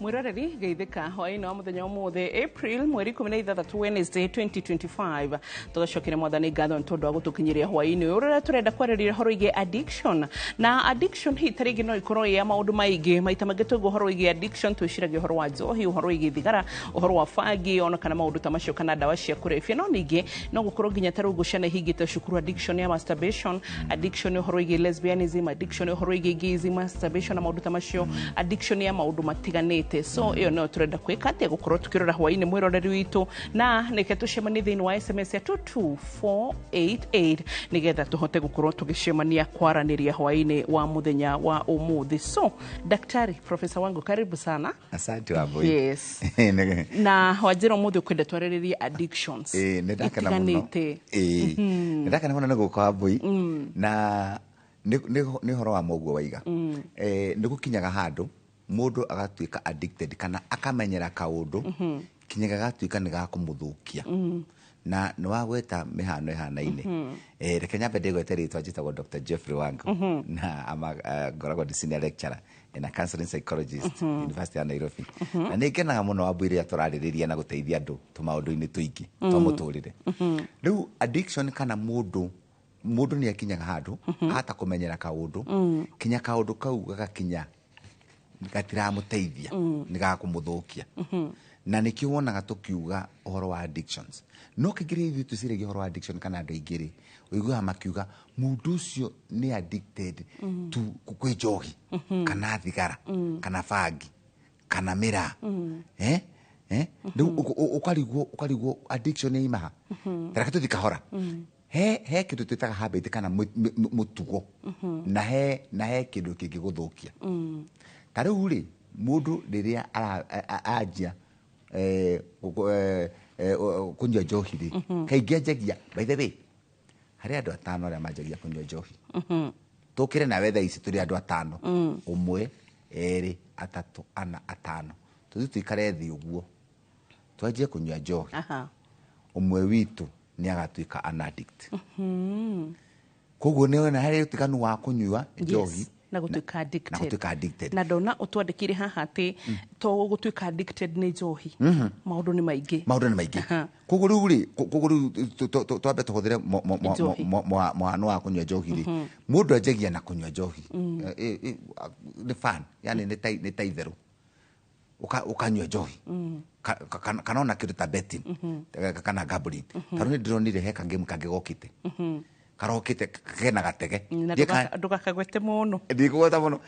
Mwiroreri, geithĩka hwaĩ-inĩ wa mũthenya ũmũthĩ, April mweri 16, Wednesday 2025. Tũgacokeria Mwathani ngatho nĩ tondũ wa gũtũkinyĩria hwaĩ-inĩ ũyũ rĩrĩa tũrenda kwarĩrĩria ũhoro wĩgiĩ addiction. Na addiction hihi ta rĩngĩ no ĩkorwo ĩ ya maũndũ maingĩ. Maita maingĩ twaigua ũhoro wĩgiĩ addiction twĩciragia ũhoro wa njohi, ũhoro wĩgiĩ thigara, ũhoro wa bangi, ona kana maũndũ ta macio, kana ndawa cia kũrebia. No ningĩ no gũkorwo nginya ta rĩu ũguo ciana ihingĩte cukuru, addiction ya masturbation, addiction ya ũhoro wĩgiĩ lesbianism, addiction ya ũhoro wĩgiĩ gayism, masturbation na maũndũ ta macio, addiction ya maũndũ matiganĩte. So ĩyo nĩyo tũrenda kwĩka atĩa, gũkorwo tũkĩrora hwaĩ-inĩ, mwĩroreri witũ. Na nĩke tũcemanie thĩinĩ wa SMS ya 22488 nĩgetha tũhote gũkorwo tũgĩcemania kwaranĩria hwaĩ-inĩ wa mũthenya wa ũmũthĩ. So daktari, profesa wangu, karibu sana. Asante, Wambui. Yes. Na wanjĩra ũmũthĩ ũkwenda twarĩrĩrie addictions Nĩ ndakena mũno. itiganĩte. Nĩ ndakena mũno nĩ gũka, Wambui. Na nĩ ũhoro wa moguo waiga. Nĩ gũkinyaga handũ mũndũ agatuĩka addicted kana akamenyera kaũndũ kinya gagatuĩka nĩ gakũmũthũkia. Na nĩ wagweta mĩhano ĩhanaine. Reke nyambe ndĩgwete rĩtwa, njĩtagwo Dr. Jeffrey Wango na ama, ngoragwo ndĩ senior lecturer and a counseling psychologist, University ya Nairobi. Na nĩ ngenaga mũno, Wambui, rĩrĩa tũrarĩrĩria na gũteithia andũ tũmaũndũ-inĩ tũingĩ twa mũtũrĩre. Rĩu addiction kana mũndũ nĩ akinyaga handũ ahata kũmenyera kaũndũ kinya kaũndũ kau gagakinya gatiramũteithia, nĩ gakũmũthũkia. Na nĩkĩo wonaga tũkiuga ũhoro wa addictions. No kaingĩ rĩrĩa ithuĩ twĩciragia ũhoro wa addiction kana andũ aingĩ rĩ, ũiguaga makiuga mũndũ ũcio nĩ addicted to kwĩ njohi kana thigara kana bangi kana mĩraa. Eh? Rĩu ũkarigwo addiction yaima ha. Tareke tũthi kahora. He kĩndũ twĩtaga habit kana mũtugo na he kĩndũ kĩngĩgũthũkia. Ta rĩu rĩ, mũndũ rĩrĩa anjia kũnyua njohi rĩ, kaingĩ anjagia, by the way, harĩ andũ atano arĩa manjagia kũnyua njohi. Tũkĩre nawe thaa ici tũrĩ andũ atano, ũmwe, erĩ, atatũ, ana, atano, tũthiĩ tũikare thĩ ũguo twanjie kũnyua njohi, ũmwe witũ nĩ agatuĩka an addict. Koguo nĩ wona harĩ ũtiganu wa kũnyua njohi na gũtuĩka addicted. Na gũtuĩka addicted. Na ndona ũtwandĩkire haha atĩ to gũtuĩka addicted nĩ njohi, maũndũ nĩ maingĩ. Maũndũ nĩ maingĩ. Koguo rĩu rĩ, koguo rĩu twambe tũhũthĩre Njohi. mũhano wa kũnyua njohi rĩ, mũndũ anjagia na kũnyua njohi. Nĩ fun, yani nĩ ta itherũ. Ũkanyua njohi kana ona kĩndũ ta betting kana gambling. Ta rĩu nĩ ndĩronire he kagame kangĩ gokĩte, karokĩte kena gatege. Na Ndiĩ ndũgakagwete mũno. Ndikũgweta mũno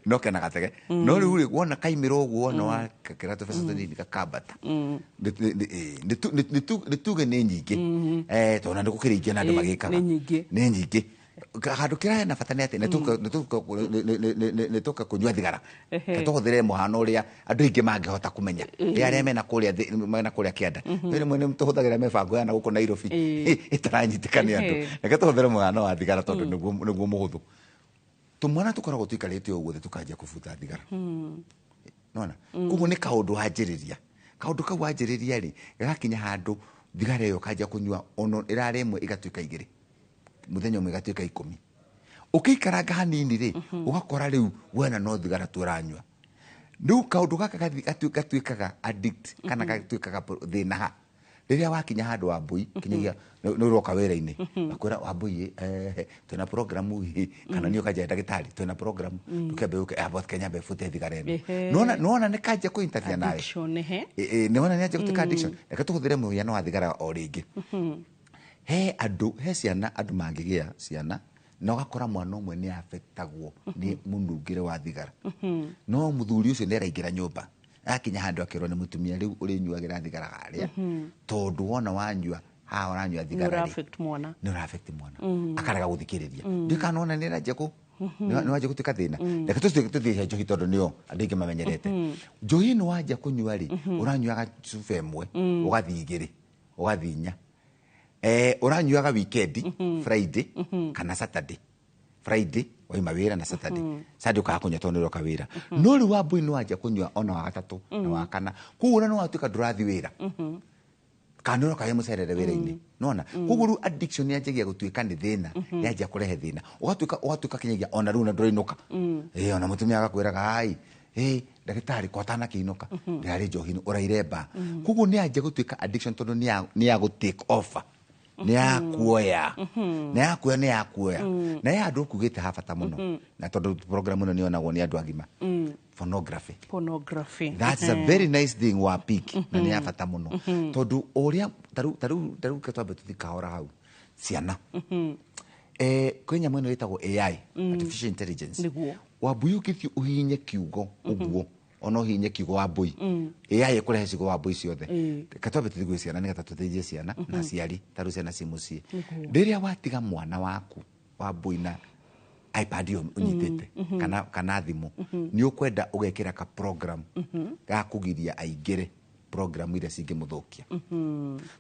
no kena gatege. No rĩu rĩ, wona kaimĩra ũguo, wona wakĩra tũbeca tũnini gakambata. Nĩ tuge nĩ nyingĩ. Tondũ na nĩ gũkĩrĩ ingĩ na andũ magĩkaga. Nĩ nyingĩ. Nĩ nyingĩ. Handũ kĩrĩa hena bata nĩ atĩ nĩ tũka kũnyua thigara. Reke tũhũthĩre mũhano ũrĩa andũ aingĩ mangĩhota kũmenya, nĩ arĩa mena kũrĩa mena kũrĩa kĩanda. Rĩmwe nĩ tũhũthagĩra mĩbango ya na gũkũ Nairobi ĩtaranyitĩka nĩ andũ. Reke tũhũthĩre mũhano wa thigara tondũ nĩguo mũhũthũ. Tũmwana tũkoragwo tũikarĩte ũguo thĩ tũkanjia kũbuta thigara nona. Koguo nĩ kaũndũ wanjĩrĩria, kaũndũ kau wanjĩrĩria rĩ, gagakinya handũ thigara ĩyo ũkanjia kũnyua, ono ĩrarĩ ĩmwe ĩgatuĩka igĩrĩ, mũthenya ũmwe ĩgatuĩka 10. Ũkĩikaranga hanini rĩ, ũgakora rĩu wena no thigara tu ũranyua. Rĩu kaũndũ gaka gatuĩkaga addict kana gatuĩkaga thĩna ha rĩrĩa wakinya handũ, Wambui, kinyagia nĩ ũroka wĩra-inĩ akwĩra, "Wambui, twĩna program ĩ," kana niĩ ũkanjĩra, "Ndagĩtarĩ, twĩna program, tũkĩambe ũke amba kenya bute thigara ĩno." Nona nĩ kanjia kũ interfere nawe. Addiction, ehe. Nĩwona nĩ anjia gũtuĩka addiction. Reke tũhũthĩre mũhiano wa thigara o rĩngĩ. He andũ, he ciana, andũ mangĩgĩa ciana na ũgakora mwana ũmwe nĩ afectagwo nĩ mũnungĩre wa thigara, no mũthuri ũcio nĩ araingĩra nyũmba, akinya handũ akĩrwo nĩ mũtumia, "Rĩu ũrĩnyuagĩra thigara harĩa, tondũ wona wanyua haha ũranyua nĩ thigara ũra rĩ, affect mwana." Nĩ ũra affect mwana. Akarega gũthikĩrĩria. Ndiũ kana nona nĩ ĩranjia kũ nĩ wanjia gũtuĩka thĩna. Reke tũthiĩ he njohi tondũ nĩyo andũ aingĩ mamenyerete. Njohi ĩno wanjia kũnyua rĩ, ũranyuaga cuba ĩmwe, ũgathiĩ igĩrĩ, ũgathiĩ inya. Ũranyuaga weekend, Friday kana Saturday. Friday waima wĩra na Saturday, Sunday ũkaga kũnyua tondũ nĩ ũroka wĩra. No rĩu, Wambui, nĩ wanjia kũnyua ona wa gatatũ na wa kana. Koguo ona nĩ watuĩka ndũrathiĩ wĩra kana nĩ ũroka wĩ mũcerere wĩra-inĩ nona. Koguo rĩu addiction yanjagia gũtuĩka nĩ thĩna, yanjia kũrehe thĩna, ũgatuĩka kinyagia ona rĩu na ndũrainũka. Ona mũtumia agakwĩraga, "Ai, Ndagĩtarĩ ko atanakĩinũka ndĩrarĩ njohi-inĩ ũraire mba. Koguo nĩ anjia gũtuĩka addiction tondũ nĩ ya gũ take over, nĩ ya kuoya, nĩ ya kuoya, nĩ ya kuoya. Na ya andũ ũkugĩte ha bata mũno, na tondũ program ĩno nĩ yonagwo nĩ andũ agima, pornography. Pornography. That's a very nice thing wa pick, na nĩ ya bata mũno tondũ ũrĩa tarĩu ke twambe tũthi kahora hau ciana, kwĩ nyamũ ĩno ĩtagwo AI, artificial intelligence. Wambui, ũngĩthiĩ ũhihinye kiugo ũguo, ona ũhihinye kiugo Wambui, AI ĩkũrehe ciugo Wambui ciothe. Reke twambe tũthiĩ gwĩ ciana nĩgetha tũteithie ciana na aciari. Tarĩu ciana ci mũciĩ, rĩrĩa watiga mwana waku Wambui na iPad ĩyo ũnyitĩte kana thimũ, nĩ ũkwenda ũgekĩra ka program ga kũgiria aingĩre program iria cingĩmũthũkia,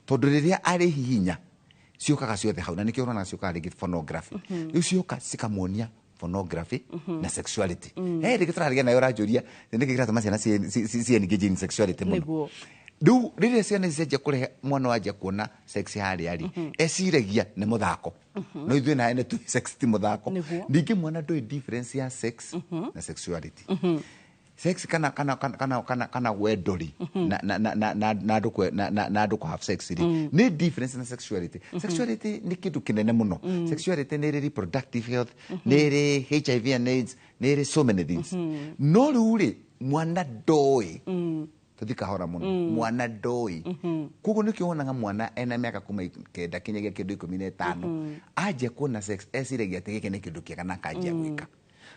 tondũ rĩrĩa arĩhihinya ciũkaga ciothe hau, na nĩkĩo ũrona ciũkaga rĩngĩ pornography. Rĩu cioka cikamuonia pornography na sexuality. Rĩngĩ tũrarĩria nayo, ũranjũria nĩkĩ kĩratũma ciana ci engage in sexuality mũno. Rĩu rĩrĩa ciana ici cianjia kũrehe, mwana wanjia kuona sex harĩa rĩ, eciragia nĩ mũthako, no ithuĩ nawe nĩ tũĩ sex ti mũthako. Ningĩ mwana ndũĩ difference ya sex na sexuality. Sex kana wendo rĩ, na andũ na andũ kũ have sex rĩ, nĩ difference na sexuality. Sexuality nĩ kĩndũ kĩnene mũno. Sexuality nĩ ĩrĩ reproductive health, nĩ ĩrĩ HIV and AIDS, nĩ ĩrĩ so many things. No rĩu rĩ, mwana ndoĩ. Tũthi kahora mũno. Mwana ndoĩ, koguo nĩkĩo wonaga mwana ena mĩaka kuma 9 kinyagia kĩndũ 15 anjia kuona sex, eciragia atĩ gĩkĩ nĩ kĩndũ kĩega na akanjia gwĩka,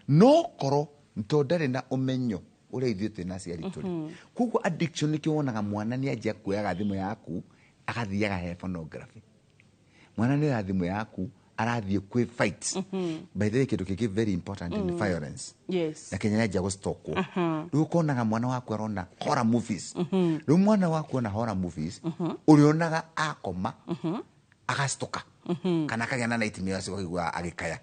no korwo tondũ ndarĩ na ũmenyo ũrĩa ithuĩ twĩ na aciari tũrĩ. Koguo addiction, nĩkĩo wonaga mwana nĩ anjia kuoyaga thimũ yaku agathiaga he pornography. Mwana nĩ oya thimũ yaku arathiĩ kwĩ fight. By the way, kĩndũ kĩngĩ very important in violence, na Kenya yanjia gũstokwo. Rĩu ũkonaga mwana waku arona horror movies. Rĩu mwana waku ona horror movies, ũrĩonaga akoma agastoka kana akagĩa na nightmares, ũkaigua agĩkaya,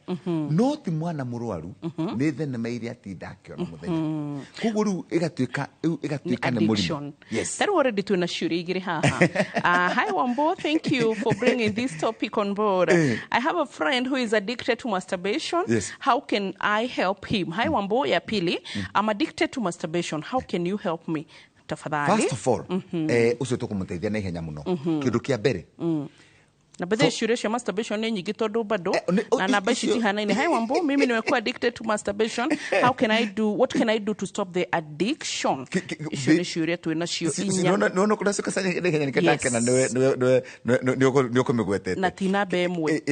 no ti mwana mũrwaru, nĩ thenema iria atinda akĩona mũthenya. Koguo rĩu ĩgatuĩka nĩ mũrimũ. Addiction. Yes. Tarĩu already twĩna ciũria igĩrĩ haha. Hi Wambo, thank you for bringing this topic on board. I have a friend who is addicted to masturbation. How can I help him? Hi Wambo, ya pili, I'm addicted to masturbation. How can you help me? Tafadhali. First of all, ũcio tũkũmũteithia na ihenya mũno. Kĩndũ kĩa mbere, Na bethe ciũria cia masturbation nĩ nyingĩ tondũ bado oh, na namba ici cihanaine. Hi Wambo, mimi nimekuwa addicted to masturbation. How can I do what can I do to stop the addiction? Icio nĩ ciũria twĩ nacio inya. Nona kũrĩa cioka na ihenya nĩkĩo ndakena nĩ ũkũmĩgwetete. Na ti namba ĩmwe.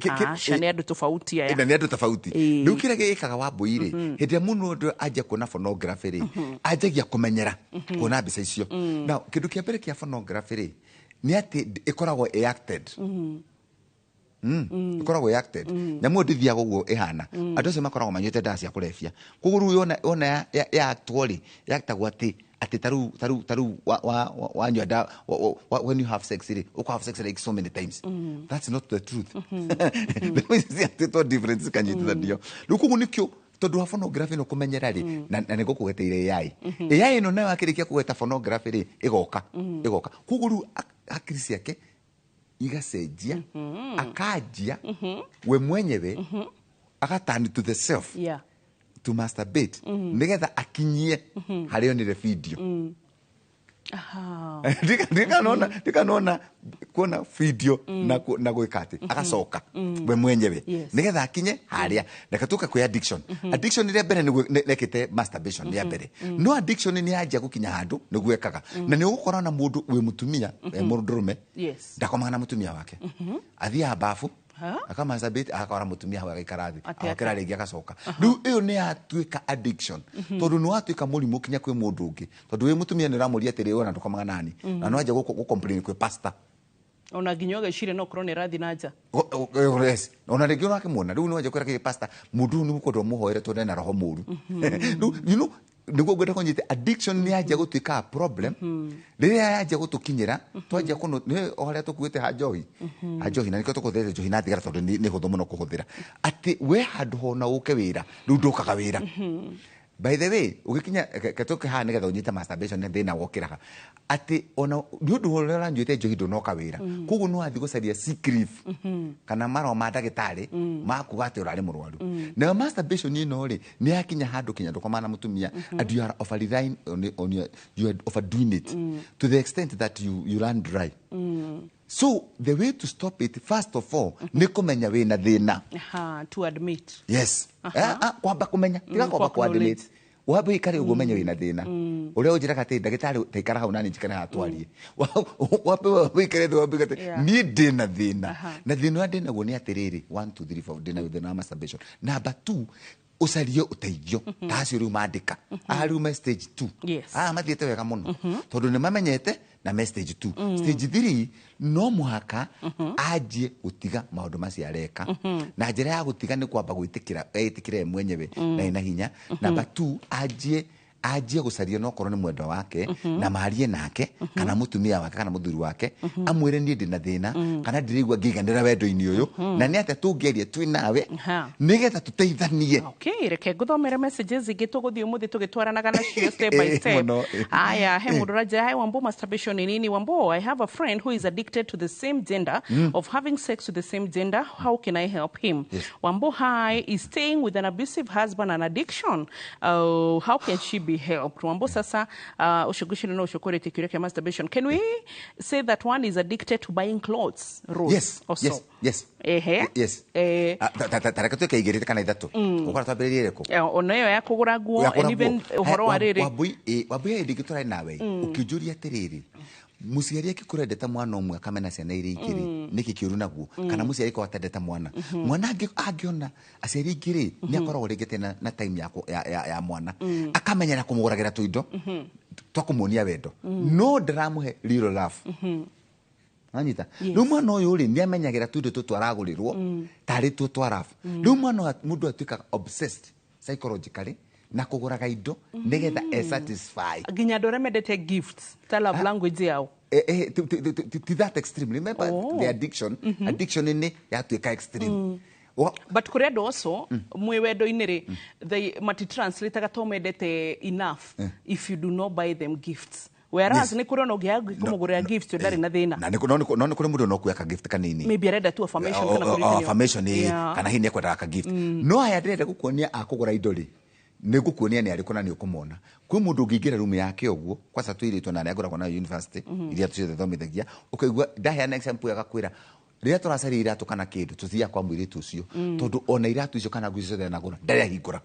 Aca, nĩ andũ tofauti aya. Na nĩ andũ tofauti. Rĩu kĩrĩa gĩkaga Wambui rĩ, hĩndĩ ĩrĩa mũndũ anjia kuona pornography rĩ, anjagia kũmenyera kuona mbica icio. Now kĩndũ kĩa mbere kĩa pornography rĩ, nĩ atĩ ĩkoragwo ĩ acted. Ĩkoragwo ĩ acted. Nyamũ ĩyo ndĩthiaga ũguo ĩhana. Andũ acio makoragwo manyuĩte ndawa cia kũrebia. Koguo rĩu yona ya actwo rĩ, yaktagwo atĩ tarĩu wanyua ndawa, when you have sex rĩ, ũkũ have sex like so many times. That's not the truth. Ciatĩtwo different cikanyitithanio. Rĩu koguo nĩkĩo tondũ wa pornography ĩno kũmenyera rĩ, na nĩ ngũkũgweteire AI. AI ĩno nayo akĩrĩkia kũgweta pornography rĩ, ĩgoka. Koguo rĩu hakiri ciake igacenjia, akanjia we mwenyewe agaturn to the self to masturbate nigetha akinyie harĩa onire video. Ndikanona kuona video na gwĩka atĩ agacoka we mwenyewe nigetha akinye harĩa. Reke tũke kwĩ addiction. Addiction ĩrĩa mbere nĩguo nekĩte masturbation ya mbere, no addiction nĩ yanjia gũkinya handũ nĩguo ekaga, na nĩ ũgũkora na mũndũ wĩ mũtumia, mũndũrũme ndakomaga na mũtumia wake, athiaga bafu akamasturbate, agakora mũtumia hau, agaikara thĩ, Atĩ agokĩra rĩngĩ agacoka. Rĩu ĩyo nĩ yatuĩka addiction tondũ nĩ watuĩka mũrimũ kinya kwĩ mũndũ ũngĩ, tondũ wĩ mũtumia nĩ ũramũria atĩrĩ, ona ndũkomaga nani, na no anjia gũ complain kwĩ pastor. Ona nginya ũgeciria no ũkorwo nĩ ĩrathiĩ na nja. Yes. Ona rĩngĩ ũrakĩmuona rĩu nĩ wanjia kwĩra kĩ pastor, mũndũ ũyũ nĩ mũkwenda ũmũhoere tondũ ena roho mũru. Rĩu nĩguo ngwenda kũnyita, addiction nĩ yanjia gũtuĩka a problem rĩrĩa yanjia gũtũkinyĩra, twanjia kũno nĩ o harĩa tũkuĩte ha njohi, ha njohi, na nĩkĩo tũkũhũthĩra njohi na thigara tondũ nĩ hũthũ mũno kũhũthĩra, atĩ we handũ hona ũke wĩra rĩu ndũkaga wĩra. By the way, ũgĩkinya ketũke haha nĩgetha ũnyite masturbation nĩ thĩna wokĩraga atĩ ona nĩ ũndũ wa ũrĩa ũranyuĩte njohi ndũnoka wĩra, koguo no wathiĩ gũcaria sick leave kana marũa ma ndagĩtarĩ ma kuga atĩ ũrarĩ mũrwaru. Nayo masturbation ĩno rĩ, nĩ yakinya handũ kinya ndũkoma na mũtumia and you are over relying on your, you are overdoing it to the extent that you run dry. So the way to stop it, first of all, nĩ kũmenya wĩna thĩna. Aha, to admit. Yes. Kwamba kũmenya, tiga kwamba ku acknowledge. Kũ-admit, wambe ũikare ũguo ũmenye wĩna thĩna ũrĩa ũnjĩraga atĩ ndagĩtarĩ taikara hau nani njikare haha twarie. Wambe ũikare thĩ wambe uge atĩ niĩ ndĩna thĩna na thĩna ũrĩa ndĩnaguo nĩ atĩrĩrĩ, 1 2 3 4, ndĩna thĩna wa masturbation. Number 2, ũcarie ũteithio ta acio rĩu mandĩka aya rĩu me stage 2. Aya mathiĩte wega mũno tondũ nĩ mamenyete na me stage 2. Stage 3, no mũhaka anjie gũtiga maũndũ macio areka, na njĩra ya gũtiga nĩ kwamba gwĩtĩkĩra, etĩkĩre ye mwenyewe na ena hinya. Number 2, anjie gũcaria nokorwo nĩ mwendwa wake na marie nake kana mũtumia wake kana mũthuri wake, amwĩre niĩ ndĩna thĩna kana ndĩraigua ngĩiganĩra wendo-inĩ ũyũ na nĩ atĩa tũngĩaria twĩ nawe nĩgetha tũteithanie. Okay, reke nguthomere messages ingĩ tũgũthiĩ ũmũthĩ tũgĩtwaranaga nacio step by step. Mũno. Aya, he mũndũ ũranjĩra, "Hi Wambo, masturbation ni nini? Wambo, I have a friend who is addicted to the same gender, of having sex with the same gender. How can I help him?" Wambo, hi, is staying with an abusive husband and addiction. How can she be helped? Wambo, sasa ũcio no ũcokorete kĩũria kĩa masturbation. Can we say that one is addicted to buying clothes, Rose? Yes. Also? Yes. Ehe. Yes. Ta reke tuĩke igĩrĩ kana ithatũ, ũkora twambĩrĩrie ĩrĩkũ? Ona ĩyo ya kũgũra nguo and even ũhoro wa rĩrĩ. Wambui, Wambui, hĩndĩ ĩngĩ tũrarĩ nawe ũkĩnjũria atĩrĩrĩ, mũciari angĩkorwo endete mwana ũmwe akamena ciana iria ingĩ rĩ, nĩkĩ kĩũru naguo? Kana mũciari korwo atendete mwana, mwana angĩona aciari aingĩ rĩ, nĩ akoragwo rĩngĩ atarĩ na time ya mwana, akamenyera kũmũgũragĩra tũindo twa kũmuonia wendo no ndaramũhe real love. Anyita rĩu mwana ũyũ rĩ, nĩ amenyagĩra tũindo tũtũ aragũrĩrwo tarĩ tuo twa love. Rĩu mwana ũyũ, mũndũ atuĩkaga obsessed psychologically na kũgũraga indo nĩgetha e satisfy. Nginya andũ arĩa mendete gifts ta love language yao. Ti that extreme. Remember, the addiction nĩ yatuĩka extreme. But kũrĩ andũ also mwĩ wendo-inĩ rĩ, they matitranslataga to mendete enough if you do not buy them gifts, whereas nĩ kũrĩ ona ũngĩaga kũmũgũrĩra gift ndarĩ na thĩna. Na no nĩ kũrĩ mũndũ no kuoya ka gift kanini. Maybe arenda tu affirmation kana O, kũririkanio. affirmation, kana hihi nĩ ekwendaga ka gift. No aya ndĩrenda gũkuonia a kũgũra indo rĩ, nĩ ngũkuonia nĩ arĩkũ na nĩ ũkũmona. Kwĩ mũndũ ũngĩingĩra rumu yake ũguo, kwanza tũirĩtwo na arĩa ngoragwo nayo university iria ciothe thomithagia, ũkaigua ndaheana example, agakwĩra rĩrĩa tũracaria iratũ kana kĩndũ tũthiaga kwa mũirĩtu ũcio, tondũ ona iratũ icio kana nguo icio ciothe anagũra ndarĩ ahingũra,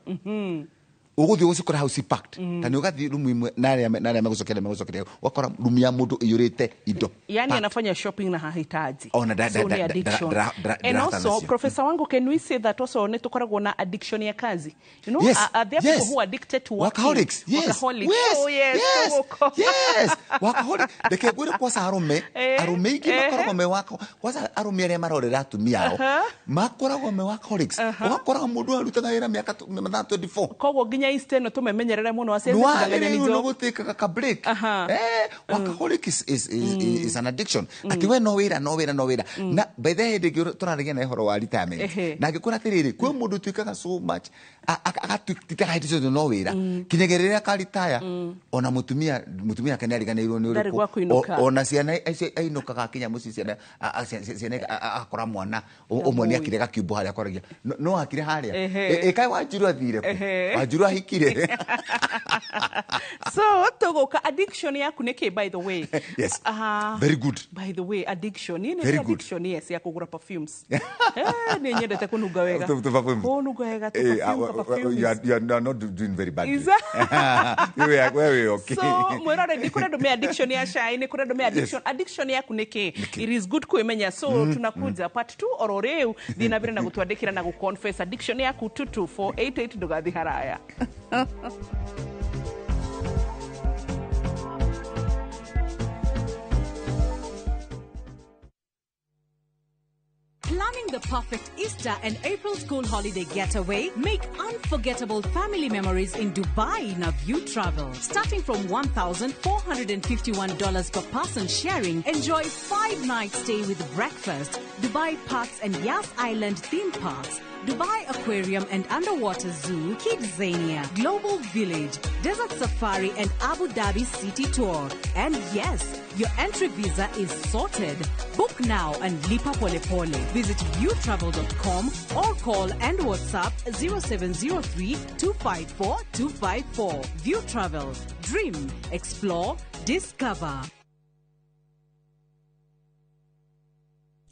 ũgũthiĩ gũcikora hau ci packed. Ta nĩ ũgathiĩ rumu imwe na arĩa megũcokeria ũgakora rumu ya mũndũ ĩiyũrĩte indo. Yani Packed. anafanya shopping na hahitaji. Ona So ni addiction. And also, nacio. Professor wangu, can we say that also nĩ tũkoragwo na addiction ya kazi? You know, Yes, are there yes. people who are addicted to working? Workaholics, yes. Workaholics. Yes, Oh, yes. yes, Tũgũko. yes. Workaholic. Reke ngwĩre, kwanza arũme, arũme aingĩ makoragwo me wako, kwanza arũme arĩa marorera atumia ao makoragwo me workaholics. Ũgakora mũndũ arutaga wĩra mĩaka mathaa 24. Koguo nginya Easter ĩno tũmemenyerere mũno aciari Nĩwagĩrĩirwo tũtanganya nĩ gũtĩkaga ka break. Workaholic is an addiction atĩ we no wĩra, no wĩra, no wĩra. Na by the way, hĩndĩ ĩngĩ tũraragia na ũhoro wa retirement na ngĩkwĩra atĩrĩrĩ, kwĩ mũndũ ũtuĩkaga so much agatitaga hĩndĩ ciothe no wĩra kinyagia rĩrĩa akaritaya, ona mũtumia ake nĩariganĩirwo nĩ Ndarĩ gwa ũrĩkũ. kũinũka. Ona ciana icio ainũkaga akinya mũciĩ, ciana ciana agakora mwana ũmwe nĩ akire gakiumbo harĩa akoragia no akire harĩa. Ĩkaĩ Wanjiru athire kũ? Wanjiru ahikire. So tũgũka addiction yaku nĩ kĩ, by the way? Yes. Very good. By the way, addiction niĩ nĩ Very good. addiction, yes, ya kũgũra perfumes. Nĩ nyendete kũnunga wega. Tu perfumes. Kũnunga wega tu perfume, ka perfumes. You are not doing very badly. Is You are okay. So mwĩrore, nĩ kũrĩ andũ me addiction ya cai, nĩ kũrĩ andũ me addiction. Addiction yaku nĩ kĩ? Nĩ kĩ? It is good kwĩmenya. So tunakuja part 2 oro rĩu. Thiĩ na mbere na gũtwandĩkĩra na gũconfess addiction yaku 22488. Ndũgathiĩ haraya. Planning Planning the perfect Easter and April school holiday getaway? Make unforgettable family memories in Dubai in a View Travel. Starting from $1,451 per person sharing, enjoy 5-night stay with breakfast, Dubai Parks and Yas Island theme parks, Dubai Aquarium and Underwater Zoo, Kidzania, Global Village, Desert Safari and Abu Dhabi City Tour. And yes, your entry visa is sorted. Book now and lipa pole pole. Visit viewtravel.com or call and WhatsApp 0703 254 254. View Travel. Dream, explore, discover.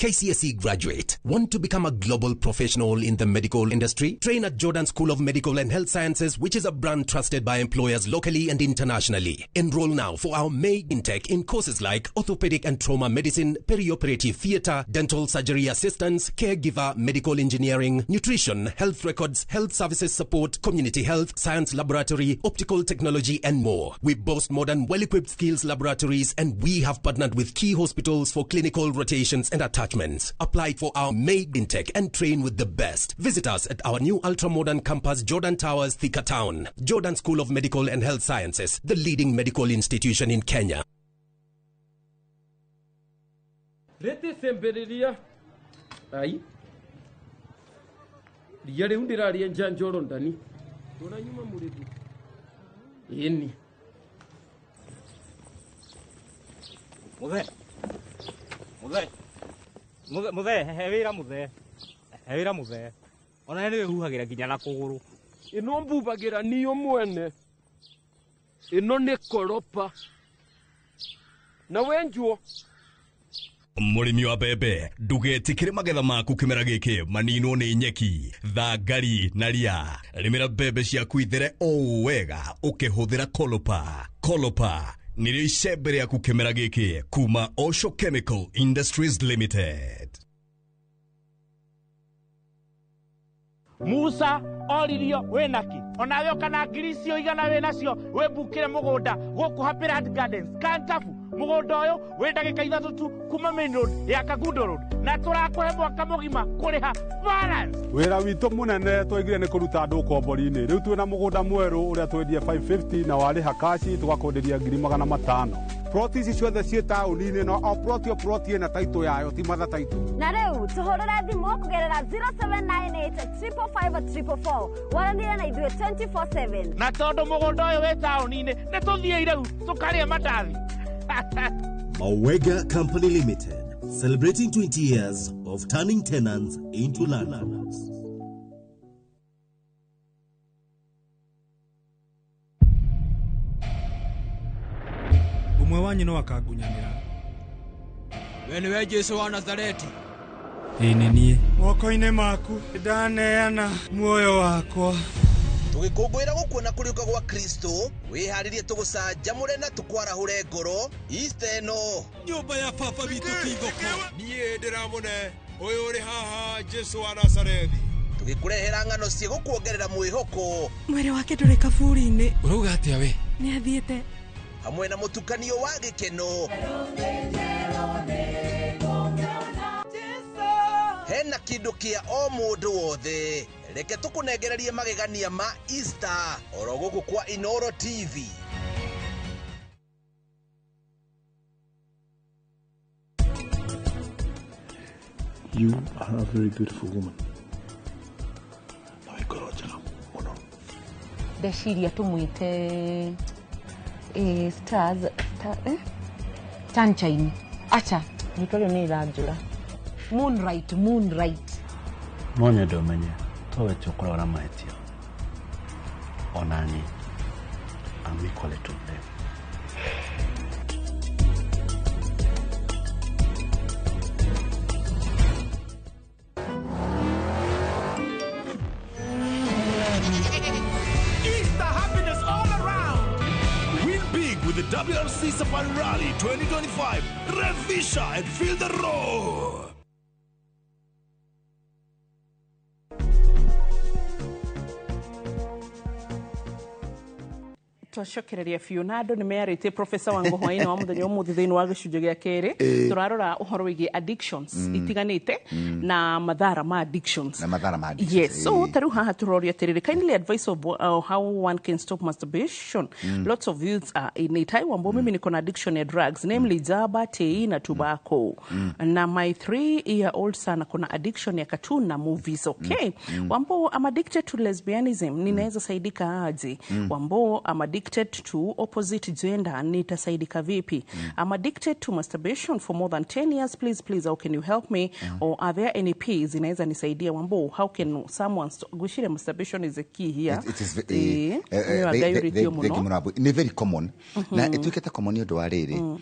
KCSE graduate. Want to become a global professional in the medical industry? Train at Jordan School of Medical and Health Sciences, which is a brand trusted by employers locally and internationally. Enroll now for our May intake in courses like orthopedic and trauma medicine, perioperative theater, dental surgery assistance, caregiver, medical engineering, nutrition, health records, health services support, community health, science laboratory, optical technology, and more. We boast modern, well-equipped skills laboratories, and we have partnered with key hospitals for clinical rotations and attachments. Apply for our May intake and train with the best. Visit us at our new ultra-modern campus, Jordan Towers, Thika Town. Jordan School of Medical and Health Sciences, the leading medical institution in Kenya. Muthe he wira muthe he wira muthe ona nĩ wĩhuhagĩra nginya na kũgũrũ ĩno mbubagĩra niyo mwene ĩno nĩ koropa na wenjuo. Mũrĩmi wa mbembe ndũgetĩkĩre magetha maku kĩmera gĩkĩ maninwo nĩ nyeki, thangari na ria. Rĩmĩra mbembe ciaku ithere o wega ũkĩhũthĩra Kolopa. Kolopa nĩrĩo icembe rĩaku kĩmera gĩkĩ kuma Osho Chemical Industries Limited. Musa oririo wĩnaki onawe ũkana ngiri icio igana wĩnacio wĩmbukĩre mũgũnda gũkũ Happy Land Gardens Kantafu. Mũgũnda ũyũ wĩ ndagĩka 3 tu kuma main road ya Kangundo Road na tũrakũhe mwaka mũgima kũrĩha balance. Wĩra witũ mũnene twaigire nĩ kũruta andũ ũkombori-inĩ. Rĩu twĩna mũgũnda mwerũ ũrĩa twendie 550 na warĩha kaci tũgakwenderia 500,000. Ploti ici ciothe ciĩ taũni-inĩ no o ploti o ploti ĩna taitũ yayo ti matha taitũ. Na rĩu tũhũrĩre thimũ kũgerera 0798 555 444 waranĩrie na ithuĩ 24/7. Na tondũ mũgũnda ũyũ wĩ taũni-inĩ nĩ tũthiĩ rĩu tũkarĩe mandathi. Mawega Company Limited, celebrating 20 years of turning tenants into landlords. Umwe wanyu no akangunyanĩra. We nĩwe Jesũ wa Nazareti? Ĩĩ nĩ niĩ. Moko-inĩ maku ndaneana muoyo wakwa. Tũgĩkũngũĩra gũkuona kũriũka gwa Kristo, wĩharĩrie tũgũcanjamũre na tũkwarahũre ngoro Easter ĩno. Nyũmba ya baba witũ ti thoko. Niĩ ndĩramũne ũyũ ũrĩ haha Jesũ wa Nazarethi. Tũgĩkũrehera ng'ano ciĩgũkuongerera mwĩhoko. Mwĩrĩ wake ndũrĩ kaburi-inĩ. Ũrauga atĩa we? Nĩ athiĩte. Hamwe na mũtukanio wa gĩkeno. Hena kĩndũ kĩa o mũndũ wothe. Reke tũkũnengererie magegania ma Easter oro gũkũ kwa Inoro TV. You are a very beautiful woman. Na wĩ ngoro njega mũno. Ndeciria tũmwĩte stars, star, sunshine. Acha, rĩtwa rĩu nĩ rĩranjũra. Moonlight, moonlight. No nyende ũmenye towe ti ũkoragwo na mahĩtia. Ona niĩ, I'm equally to blame. Easter happiness all around. Win big with the WRC Safari Rally 2025. Revisha and feel the roar. Twacokereria biũ na andũ nĩ mearĩtie Professor Wango hwaĩ-inĩ wa mũthenya ũmũthĩ thĩinĩ wa gĩcunjĩ gĩa kerĩ. Tũrarora ũhoro wĩgiĩ addictions itiganĩte na mathara ma addictions. Na mathara ma addictions. Yes, so ta rĩu haha tũroria atĩrĩrĩ, kindly advice of how one can stop masturbation. Lots of youths are in it. Hi Wambo, mimi niko na addiction ya drugs, namely jaba, tei na tobacco. Na my 3-year-old son akona addiction ya cartoon na movies. Okay. Wambo, I'm addicted to lesbianism. Ninaweza saidika aje? Wambo, I'm addicted to opposite gender. Nitasaidika vipi? I'm addicted to masturbation for more than 10 years. Please, please, how can you help me? Or are there any pills inaweza nisaidia? Wambo, how can someone stop? Gwĩciria masturbation is a key here. It is Nĩ wangayũrĩtio mũno. Nĩ very common na ĩtuĩkĩte common nĩ ũndũ wa rĩrĩ,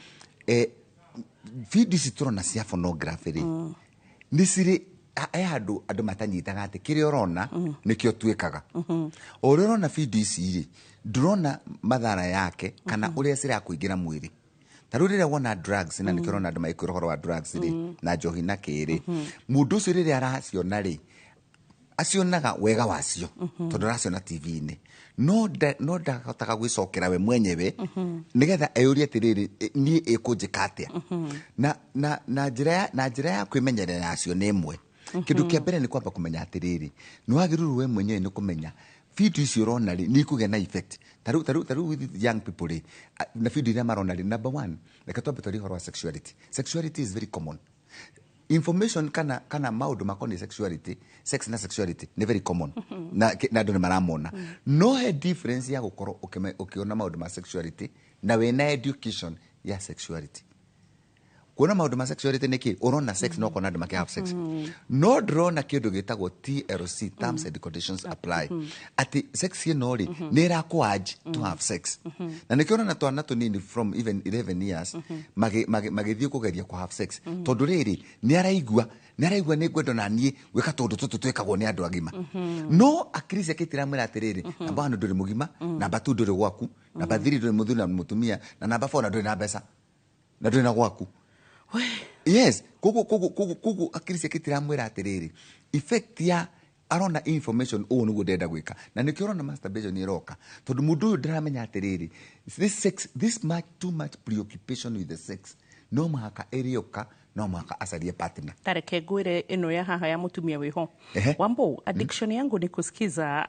video ici tũrona cia pornography rĩ, nĩ cirĩ he handũ andũ matanyitaga atĩ kĩrĩa ũrona nĩkĩo tuĩkaga. O ũrĩa ũrona video ici rĩ, ndũrona mathara yake kana ũrĩa cirakũingĩra mwĩrĩ. Ta rĩu rĩrĩa wona drugs, na nĩkĩo ũrona andũ magĩkwĩra ũhoro wa drugs rĩ, na njohi na kĩrĩ, mũndũ ũcio rĩrĩa araciona rĩ, acionaga wega wacio tondũ araciona TV-inĩ, no ndahotaga gwĩcokera we mwenyewe nĩgetha eyũrie atĩrĩrĩ, niĩ ĩkũnjĩka atĩa? Na njĩra ya kwĩmenyerera nacio nĩ ĩmwe. Kĩndũ kĩa mbere nĩ kwamba kũmenya atĩrĩrĩ, nĩ wagĩrĩirwo we mwenyewe nĩ kũmenya video icio ũrona rĩ, nĩ ikũgĩa na effect. Ta rĩu with young people rĩ, na video iria marona rĩ, number one, reke twambe twarie ũhoro wa sexuality. Sexuality is very common information kana maũndũ makoniĩ sexuality. Sex na sexuality nĩ very common na andũ nĩ maramona, no he difference ya gũkorwo ũkĩona maũndũ ma sexuality na wĩna education ya sexuality. Kuona maũndũ ma sexuality nĩ kĩ? Ũrona sex, no ũkona andũ makĩ have sex, no ndĩrona kĩndũ gĩtagwo TLC, terms and conditions apply, atĩ sex ĩno rĩ, nĩ ĩrakũ urge to have sex. Na nĩkĩo ũrona twana tũnini from even 11 years magĩthiĩ kũgeria kũ have sex, tondũ rĩrĩ, nĩ araigua nĩ ngwenda na niĩ gwĩka tũndũ tũtũ twĩkagwo nĩ andũ agima, no akiri ciake itiramwĩra atĩrĩrĩ, namba 1 ndũrĩ mũgima, namba 2 ndũrĩ gwaku, namba 3 ndũrĩ mũthuri na mũtumia, na namba 4 na ndũrĩ na mbeca na ndũrĩ na gwaku. Yes, koguo akiri ciake itiramwĩra atĩrĩrĩ, effect ya arona information ũũ nĩguo ndĩrenda gwĩka. Na nĩkĩo ũrona masturbation ĩroka, tondũ mũndũ ũyũ ndaramenya atĩrĩrĩ, this sex, this much, too much preoccupation with the sex, no mũhaka ĩrĩũka, no mũhaka acarie partner. Tareke ngwĩre ĩno ya haha ya mũtumia wĩho. Wambo, addiction yangu ni kusikiza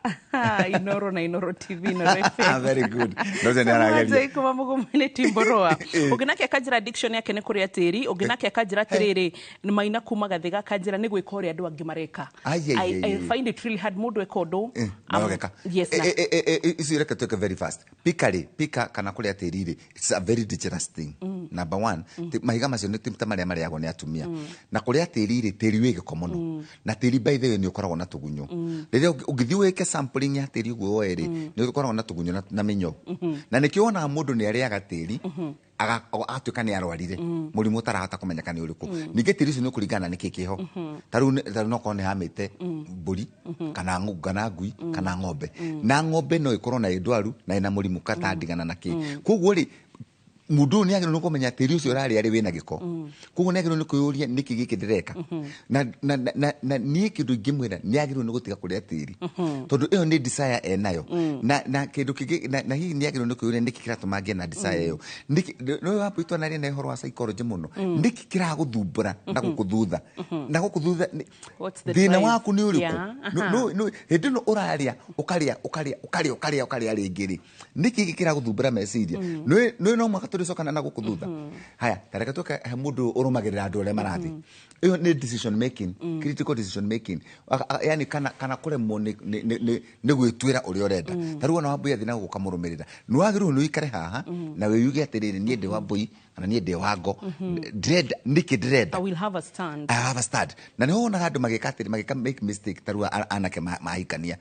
Inoro na Inoro TV, Inoro FM. Very good. No nĩ arageria. Kuma mũgũmene timboroa. Ũngĩ nake akanjĩra addiction yake nĩ kũrĩa tĩri. Ũngĩ nake akanjĩra atĩrĩrĩ, nĩ maina kuma Gathĩga, akanjĩra nĩ gwĩka ũrĩa andũ angĩ mareka. Ai, ai, ai, I ai. find it really hard mũndũ eka ũndũ. Nawageka. Yes, na Ici reke tuĩke very fast. Pika rĩ, pika kana kũrĩa tĩri rĩ, it's a very dangerous thing. Number one, mahiga macio nĩ ti ta marĩa marĩagwo nĩ atumia. Na kũrĩa tĩri rĩ, tĩri wĩ gĩko mũno, na tĩri by the way nĩ ũkoragwo na tũgunyũ. Rĩrĩa ũngĩthiĩ wĩke sampling ya tĩri ũguo woe rĩ, nĩ ũkoragwo na tũgunyũ na mĩnyoo. Na nĩkĩo wonaga mũndũ nĩ arĩaga tĩri agatuĩka nĩ arwarire mũrimũ ũtarahota kũmenyeka nĩ ũrĩkũ. Ningĩ tĩri ũcio nĩ ũkũringana na nĩkĩ kĩho. Ta rĩu no korwo nĩ hamĩte mbũri kana ngui kana ng'ombe, na ng'ombe no ĩkorwo na ĩ ndwaru na ĩna mũrimũ katandigana na kĩ. Koguo rĩ, mũndũ ũyũ nĩ agĩrĩirwo nĩ kũmenya tĩri ũcio ũrarĩa rĩ, wĩna gĩko. Koguo nĩ agĩrĩirwo nĩ kwĩyũria nĩkĩ gĩkĩ ndĩreka. Na niĩ kĩndũ ingĩmwĩra, nĩ agĩrĩirwo nĩ gũtiga kũrĩa tĩri, tondũ ĩyo nĩ desire enayo. Na kĩndũ kĩngĩ, na hihi nĩ agĩrĩirwo nĩ kwĩyũria nĩkĩ kĩratũma ngĩe na desire ĩyo. Nĩkĩ no wapo itwanaria na ũhoro wa psychology mũno, nĩkĩ kĩragũthumbũra na gũkũthutha na gũkũthutha What's the thĩna drive? waku nĩ ũrĩkũ? Yeah. Hĩndĩ ĩno ũrarĩa, ũkarĩa, ũkarĩa, ũkarĩa, ũkarĩa, ũkarĩa rĩngĩ rĩ, nĩkĩ gĩkĩ kĩragũthumbũra meciria? Nĩ no mũhaka tũrĩcokana na gũkũ thutha. Haya, tareke tuke he mũndũ ũrũmagĩrĩra andũ arĩa marathiĩ. Ĩyo nĩ decision making, critical decision making. Yani kana kũremwo nĩ gwĩtuĩra ũrĩa ũrenda. Ta rĩu ona Wambui athiĩ na gũkũ kamũrũmĩrĩra, nĩ wagĩrĩirwo nĩ ũikare haha na wĩyuge atĩrĩrĩ, niĩ ndĩ Wambui kana niĩ ndĩ Wango, ndĩrenda nĩkĩ ndĩrenda. I will have a stand. I have a stand. Na nĩho wonaga andũ magĩka atĩrĩ, magĩka make mistake. Ta rĩu anake mahikania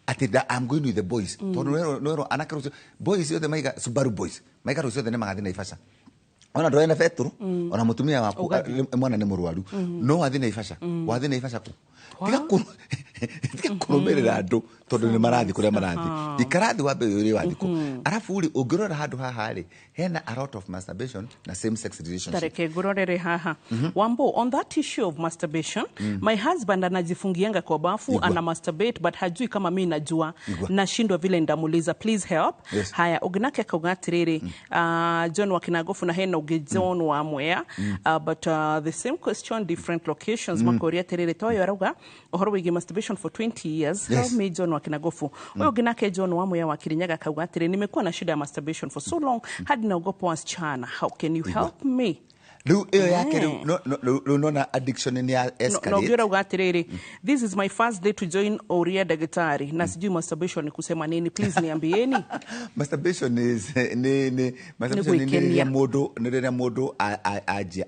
atĩ I'm going with the boys, tondũ nĩwerwo anake rũcio, boys othe maiga Subaru, boys maiga rũcio othe nĩ magathiĩ Naivasha. Ona ndũrĩ na betũrũ, ona mũtumia waku Ũgathiĩ. mwana nĩ mũrwaru, no wathiĩ Naivasha. Wathiĩ Naivasha kũ? Tiga kũ Tiga kũrũmĩrĩra andũ tondũ nĩ marathiĩ kũrĩa marathiĩ. Ikara thĩ wambe wĩyũrie wathiĩ kũ. Arabu rĩ, ũngĩrora handũ haha rĩ, hena a lot of masturbation na same sex relationship. Tareke ngurorere haha. Wambo, on that issue of masturbation, my husband anajifungianga kwa bafu. Igua. Ana masturbate but hajui kama mi najua. Igua. Nashindwa vile ndamuliza, please help. Yes. Haya, uginake akauga atiriri, John wa Kinagofu na hena ugi John wa Mwea, but the same question, different locations. Makoria atiriri, toyo arauga uhoro wigi masturbation for 20 years. Yes. Help me, John wa Kinagofu. Uyu uginake John wa Mwea wa Kirinyaga akauga atiriri, nimekuwa na shida ya masturbation for so long hadi naogopa wasichana, how can you help me? Rĩu ĩyo yake rĩu rĩu nona addiction nĩ ya No, escalate. no, ũngĩrauga atĩrĩrĩ, this is my first day to join Oria Daktari na sijui masturbation ni kusema nini, please niambieni. Masturbation is nĩ masturbation nĩ gwĩkenia. rĩrĩa mũndũ, nĩ rĩrĩa mũndũ anjia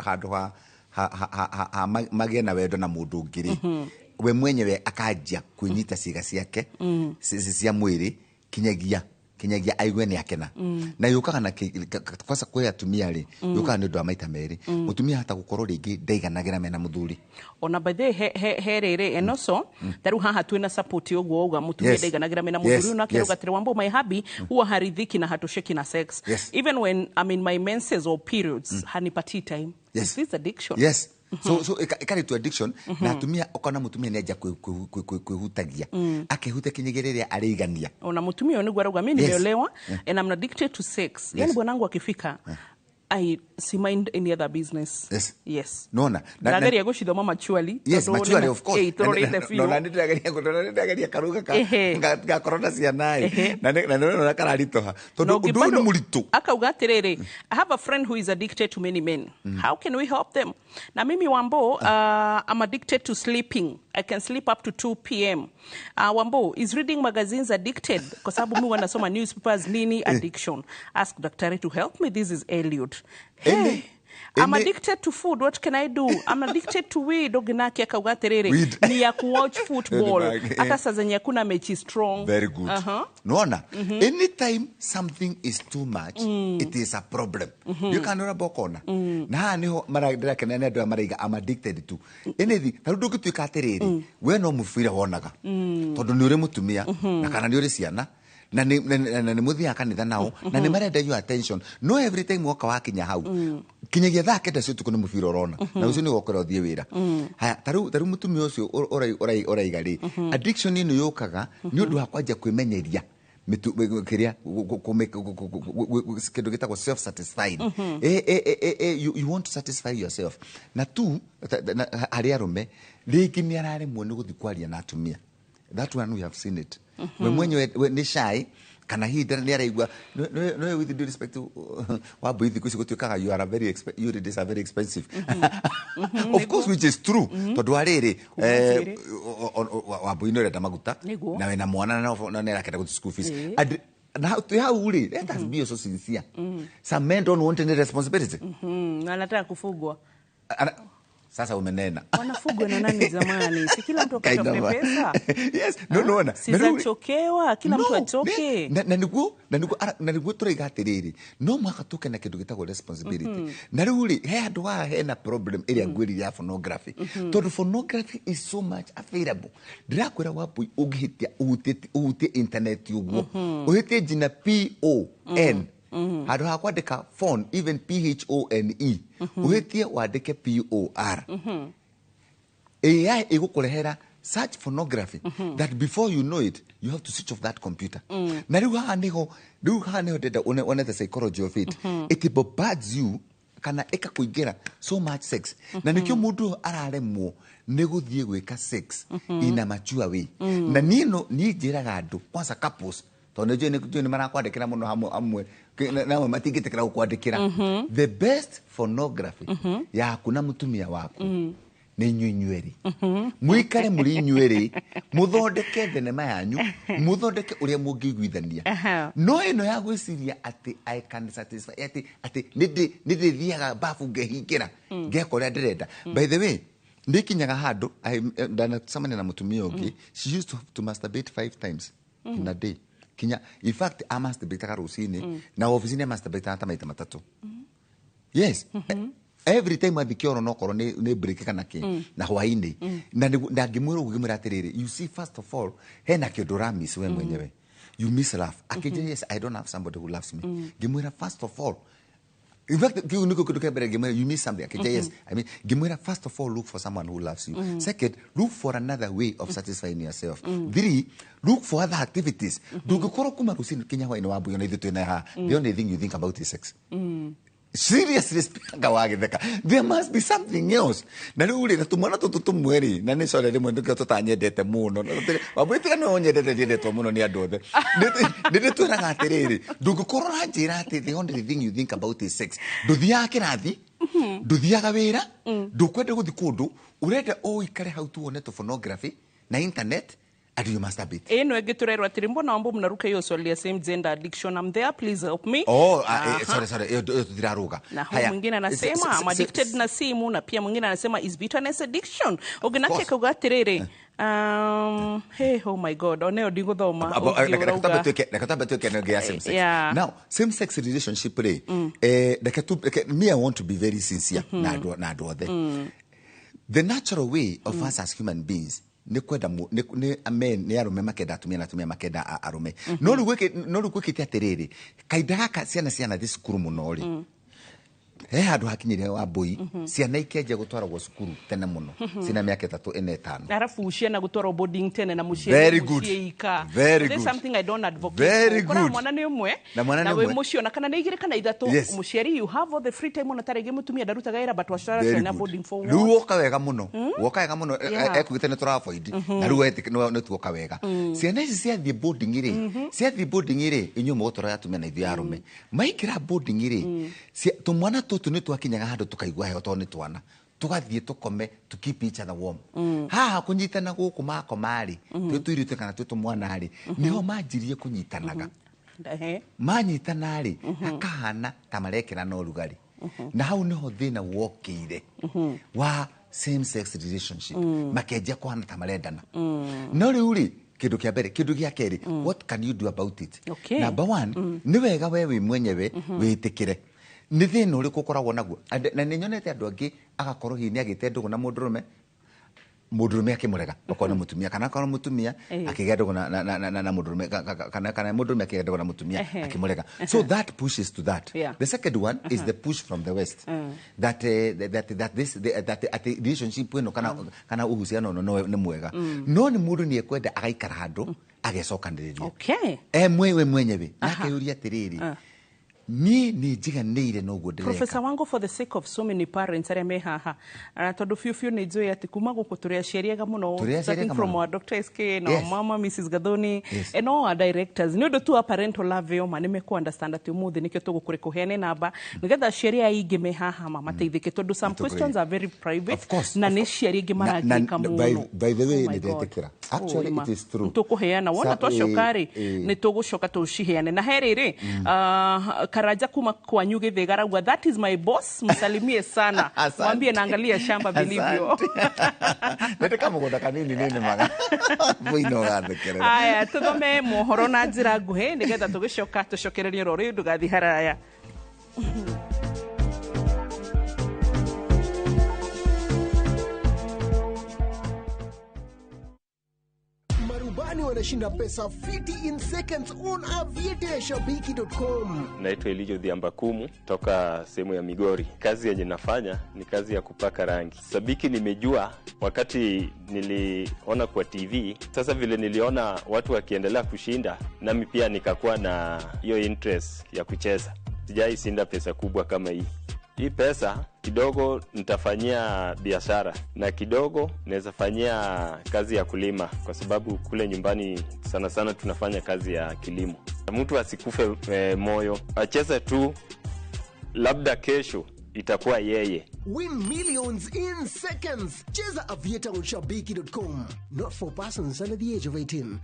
handũ ha magĩe na wendo na mũndũ ũngĩ rĩ, we mwenyewe akanjia kwĩnyita ciĩga ciake cia mwĩrĩ kinyagia aigue nĩ akena. Na yũkaga na kwanza kwĩ atumia rĩ, yũkaga nĩ ũndũ wa maita merĩ. Mũtumia hata gũkorwo rĩngĩ ndaiganagĩra mena mũthuri. Ona by the way, he rĩrĩ, and also tarĩu haha twĩna support ũguo auga mũtumia ndaiganagira mena mũthuri. Nake auga atĩrĩ, Wambo, my hubby huwa haridhiki na hatosheki na sex. Even when I'm in my menses or periods, hanipatii time. Is this addiction? Yes. So ĩkarĩtwo addiction na atumia ũkona mũtumia nĩ anja kwĩhutagia, akehuta kinyagia rĩrĩa arĩigania. Ona mutumia ũyũ nĩguo arauga, mi nimeolewa and I'm addicted to sex. Yani bwanangu akifika, I si mind any other business. Yes. Nona Ndageria gũcithoma maturely. Yes, tondũ maturely, of course. Tũrorete biũ. No, na nĩndĩrageria karuga ka gakorwo na ciana ĩ, na nĩũrona kararitũha tondũ Na ũndũ ũyũ nĩ ũngĩ mũritũ. Akauga atĩrĩrĩ, I have a friend who is addicted to many men. How can we help them? Na mimi Wambo, I'm addicted to sleeping. I can sleep up to 2 p.m. Wambo, is reading magazines addicted? Kwa sababu mi wanasoma newspapers nini addiction. Ask daktari to help me. This is Eliud. Hey. I'm addicted to food. What can I do? I'm addicted to weed. Oginake akauga atĩrĩrĩ, Weed. ni ya kuwatch football. Hata saa zenye hakuna mechi strong. Very good. Nona, anytime something is too much, it is a problem. You can't bokona. Na haha niho ndĩrakena nĩ andũ aya maraiga I'm addicted to anything. Ta rĩu ndũngĩtuĩka atĩrĩrĩ, we no mũbira wonaga tondũ nĩ ũrĩ mũtumia na kana nĩ ũrĩ ciana na nĩ mũthiaga kanitha nao na nĩ marenda your attention. No every time woka wakinya hau kinyagia thaa 9 cia ũtukũ nĩ mũbira ũrona na ũcio nĩ wokora ũthiĩ wĩra. Haya, ta rĩu mũtumia ũcio ũraiga rĩ, addiction ĩno yũkaga nĩ ũndũ wa kwanjia kwĩmenyeria kĩrĩa kĩndũ gĩtagwo self satisfied. You want to satisfy yourself na tu harĩ arũme rĩngĩ nĩ araremwo nĩ gũthiĩ kwaria na atumia. That one we have seen it. We mwenyewe we nĩ shy kana hihi nĩ araigua no, with due respect to Wambui, thikũ ici gũtuĩkaga you are a very you ladies are very expensive, of course, which is true, tondũ wa rĩrĩ, Wambui nĩ ũrenda maguta. Nĩguo. Na wĩna mwana na nĩ arakenda gũthiĩ school fees. And na twĩ hau rĩ, let us be also sincere, some men don't want any responsibility. Na anataka kufugwa. Sasa umenena. Wanafugwa na nani zamani? Si kila mtu Kind akatafute of. pesa? Yes, no, na. Si zachokewa, kila mtu achoke. Na nĩguo tũraiga atĩrĩrĩ, no mũhaka tũke na kĩndũ gĩtagwo responsibility. Na rĩu rĩ, he handũ haha hena problem ĩrĩa ngwĩrire ya pornography, tondũ pornography is so much available. Ndĩrakwĩra Wambui, ũngĩhĩtia ũhutie internet ũguo, ũhĩtie nginya p o n, handũ ha kwandĩka phone, even p h o n e, ũhĩtie wandĩke p o r, AI ĩgũkũrehera such pornography that before you know it, you have to switch off that computer. Na rĩu haha nĩho ndĩrenda one the psychology of it. It bombards you kana ĩkakũingĩra so much sex, na nĩkĩo mũndũ ũyũ araremwo nĩ gũthiĩ gwĩka sex in a mature way. Na niĩ no niĩ njĩraga andũ, kwanza couples, tondũ nĩ njũĩ nĩ marakwandĩkĩra mũno hamwe amwe na amwe matingĩtĩkĩra gũkwandĩkĩra, the best pornography yaku na mũtumia waku nĩ inyuĩ inyuerĩ. Mũikare mũrĩ inyuerĩ, mũthondeke thenema yanyu, mũthondeke ũrĩa mũngĩiguithania. No ĩno ya gwĩciria atĩ I can satisfy, atĩ nĩ ndĩthiaga babu ngehingĩra ngeka ũrĩa ndĩrenda. By the way, ndĩkinyaga handũ ndanacemania na mũtumia ũngĩ, she used to masturbate five times in a day. Kinya in fact amasturbataga rũcinĩ na ofici-inĩ amasturbataga ta maita 3. Yes. Every time athi kĩoro nokorwo nĩ break kana kĩ na hwaĩ-inĩ, na na ngĩmwĩra ũguo, ngĩmwĩra atĩrĩrĩ, you see, first of all, hena kĩndũ ũramiss we mwenyewe. You miss love. Akĩnjĩra, "Yes, I don't have somebody who loves me." Ngĩmwĩra, first of all, in fact, kĩu nĩkĩo kĩndũ kĩa mbere ngĩmwĩra, "You miss something." Akĩnjĩra, "Yes, I mean." Ngĩmwĩra, "First of all, look for someone who loves you. Second, look for another way of satisfying yourself. Three, look for other activities. Ndũngĩkorwo kuma rũcinĩ kinya hwaĩ-inĩ wa mbuyo na ithuĩ twĩna haha, the only thing you think about is sex." Seriously speaking, wagĩtheka, there must be something else. Na rĩu rĩ, na tũmwana tũtũ tũmwe rĩ, na nĩ sorry, rĩmwe nĩkĩo tũtanyendete mũno. Wambui, tiga nĩwe ũnyendete, ndiendetwo mũno nĩ andũ othe. Nĩ ndĩtwĩraga atĩrĩrĩ, ndũngĩkorwo ũranjĩra atĩ the only thing you think about is sex. Ndũthiaga kĩrathi, ndũthiaga wĩra, ndũkwenda gũthiĩ kũndũ, ũrenda o ikare hau tu wone tũ na internet and you masturbate. Ĩno ĩngĩ tũrerwo atĩrĩ, mbona wambo mnaruka hiyo swali ya same gender addiction? I'm there, please help me. Oh, Aha. sorry, sorry, ĩyo tũtiraruga. Na huyu Haya. mwingine anasema, "I'm addicted na simu," na pia mwingine anasema, "Is bitterness addiction?" Ũngĩ nake Course. akauga atĩrĩrĩ, hey, oh my God, oneo ndigũthoma. Ũngĩ ũrauga- Reke twambe twĩke ĩno ĩngĩ ya same sex. Now, same sex relationship rĩ, reke me, I want to be very sincere na andũ othe. The natural way of us as human beings nĩ kwenda nĩ men, nĩ arũme makenda atumia na atumia makenda arũme. No rĩu gwĩkĩte atĩrĩrĩ, kahinda gaka ciana cianathi cukuru mũno rĩ, he handũ hakinyire wa mbui, ciana ikĩanjia gũtwaragwo cukuru tene mũno, ciĩna mĩaka 3, 4, 5. Arabu ciana gũtwarwo boarding tene na mũciĩ Very good. mũciĩ ika. Very There's good. something I don't advocate Very for. Ũkoraga good. mwana nĩ ũmwe Na mwana nĩ na wĩ ũmwe. mũciĩ ona kana nĩ igĩrĩ kana ithatũ. Mũciari, you have all the free time, ona tarĩngĩ mũtumia ndarutaga wĩra, but wacwara Very ciana good. boarding for Rĩu what? woka wega mũno, woka wega mũno. Ekugĩte nĩ tũravoid, na rĩu nĩ tuoka wega. Ciana ici ciathiĩ boarding rĩ, ciathiĩ boarding rĩ, inyuĩ mũgũtwara atumia na ithuĩ arũme, maingĩra boarding rĩ, tũmwana tũtũ nĩ twakinyaga handũ tũkaigua heho tondũ nĩ twana, tũgathiĩ tũkome to keep each other warm. Haha kũnyitana gũkũ makoma rĩ, twĩ tũirĩtu kana twĩ tũmwana rĩ, nĩho manjirie kũnyitanaga. Manyitana rĩ, hakahana ta marekĩrana ũrugarĩ, na hau nĩho thĩna wokĩire wa same sex relationship, makenjia kũhana ta marendana. No rĩu rĩ, kĩndũ kĩa mbere, kĩndũ gĩa kerĩ, what can you do about it? Number one, nĩ wega we wĩ mwenyewe wĩtĩkĩre nĩ thĩna ũrĩkũ ũkoragwo naguo. Na nĩ nyonete andũ angĩ agakorwo hihi nĩ agĩte ndũgũ na mũndũrũme, mũndũrũme akĩmũrega, okorwo nĩ mũtumia, kana akorwo mũtumia akĩgĩa ndũgũ na mũndũrũme, kana mũndũrũme akĩgĩa ndũgũ na mũtumia, akĩmũrega. So that pushes to that. The second one is the push from the West that that this the, that at relationship ĩno kana uhusiano ũno no nĩ mwega. No nĩ mũndũ nĩ ekwenda agaikara handũ agecokanĩrĩria e mwewe mwenyewe na akeyũria atĩrĩrĩ, niĩ nĩ njiganĩire noguo ndĩreka? Professor wangu, for the sake of so many parents arĩa me haha, tondũ biũ biũ nĩ njũĩ atĩ kuma gũkũ tũrĩ aciari ega mũno, Tũrĩ aciari starting ega from mũno. our Dr. SK na mama Mrs. Gathoni and all our directors, nĩ ũndũ tu wa parental love ĩyo ma nĩ mekũ understand atĩ ũmũthĩ nĩkĩo tũgũkũrĩ kũheane namba nĩgetha aciari aingĩ me haha ma mateithĩke, tondũ some Nĩtũkũrĩ. questions are very private. Of course, Na of nĩ course. aciari aingĩ marangĩka mũno. By the way, Oh my nĩ God. ndetĩkĩra. Actually, Oh, ma. it is true. Tũkũheana wona twacoka rĩ, nĩ tũgũcoka tũciheane. Na he rĩrĩ, Karanja kuma kwanyu Gĩthĩga arauga, "That is my boss, msalimie sana." Asante. Mwambie naangalia shamba vilivyo. Nĩ kamũgũnda kanini nĩ nĩmaga mũino ũgathekerera. Aya, tũthome mohoro na njĩra nguhĩ nĩgetha tũgĩcoka tũcokererie ro rĩu, ndũgathiĩ haraya. Marubani wanashinda pesa fiti in seconds on aviator.shabiki.com. Naitwa Elijo Dhiambakumu toka sehemu ya Migori. Kazi yenye nafanya ni kazi ya kupaka rangi. Sabiki nimejua wakati niliona kwa TV. Sasa vile niliona watu wakiendelea kushinda, nami pia nikakuwa na hiyo interest ya kucheza. Sijai shinda pesa kubwa kama hii. Hii pesa kidogo nitafanyia biashara na kidogo naweza fanyia kazi ya kulima, kwa sababu kule nyumbani sana sana tunafanya kazi ya kilimo. Mtu asikufe moyo, acheze tu, labda kesho itakuwa yeye. Win millions in seconds. Cheza Aviator on shabiki.com. Not for persons under the age of 18.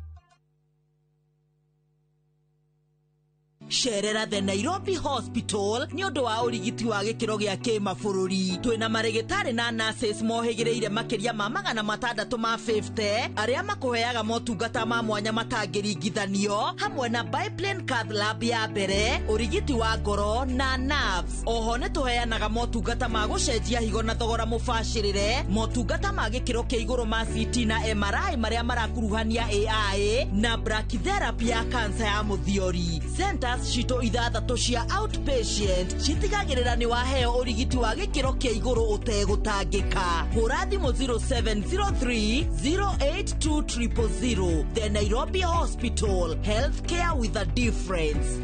Cerera the Nairobi Hospital nĩ ũndũ wa ũrigiti wa gĩkĩro gĩa kĩmabũrũri. Twĩna marĩgĩtarĩ na nurses mohĩgĩrĩire makĩria ma 650 arĩa makũheaga motungata ma mwanya matangĩringithanio, hamwe na biplane cath lab ya mbere, ũrigiti wa ngoro na nerves. Oho nĩ tũheanaga motungata ma gũcenjia higo na thogora mũbacĩrĩre, motungata ma gĩkĩro kĩa igũrũ ma CT na MRI marĩa marakuruhania AI na brachytherapy ya kansa ya mũthiori. Centers citũ 6 cia outpatient citigagĩrĩra nĩ waheo ũrigiti wa gĩkĩro kĩa igũrũ ũtegũtangĩka. Hũra thimũ 0703 082 000. The Nairobi Hospital, healthcare with a difference.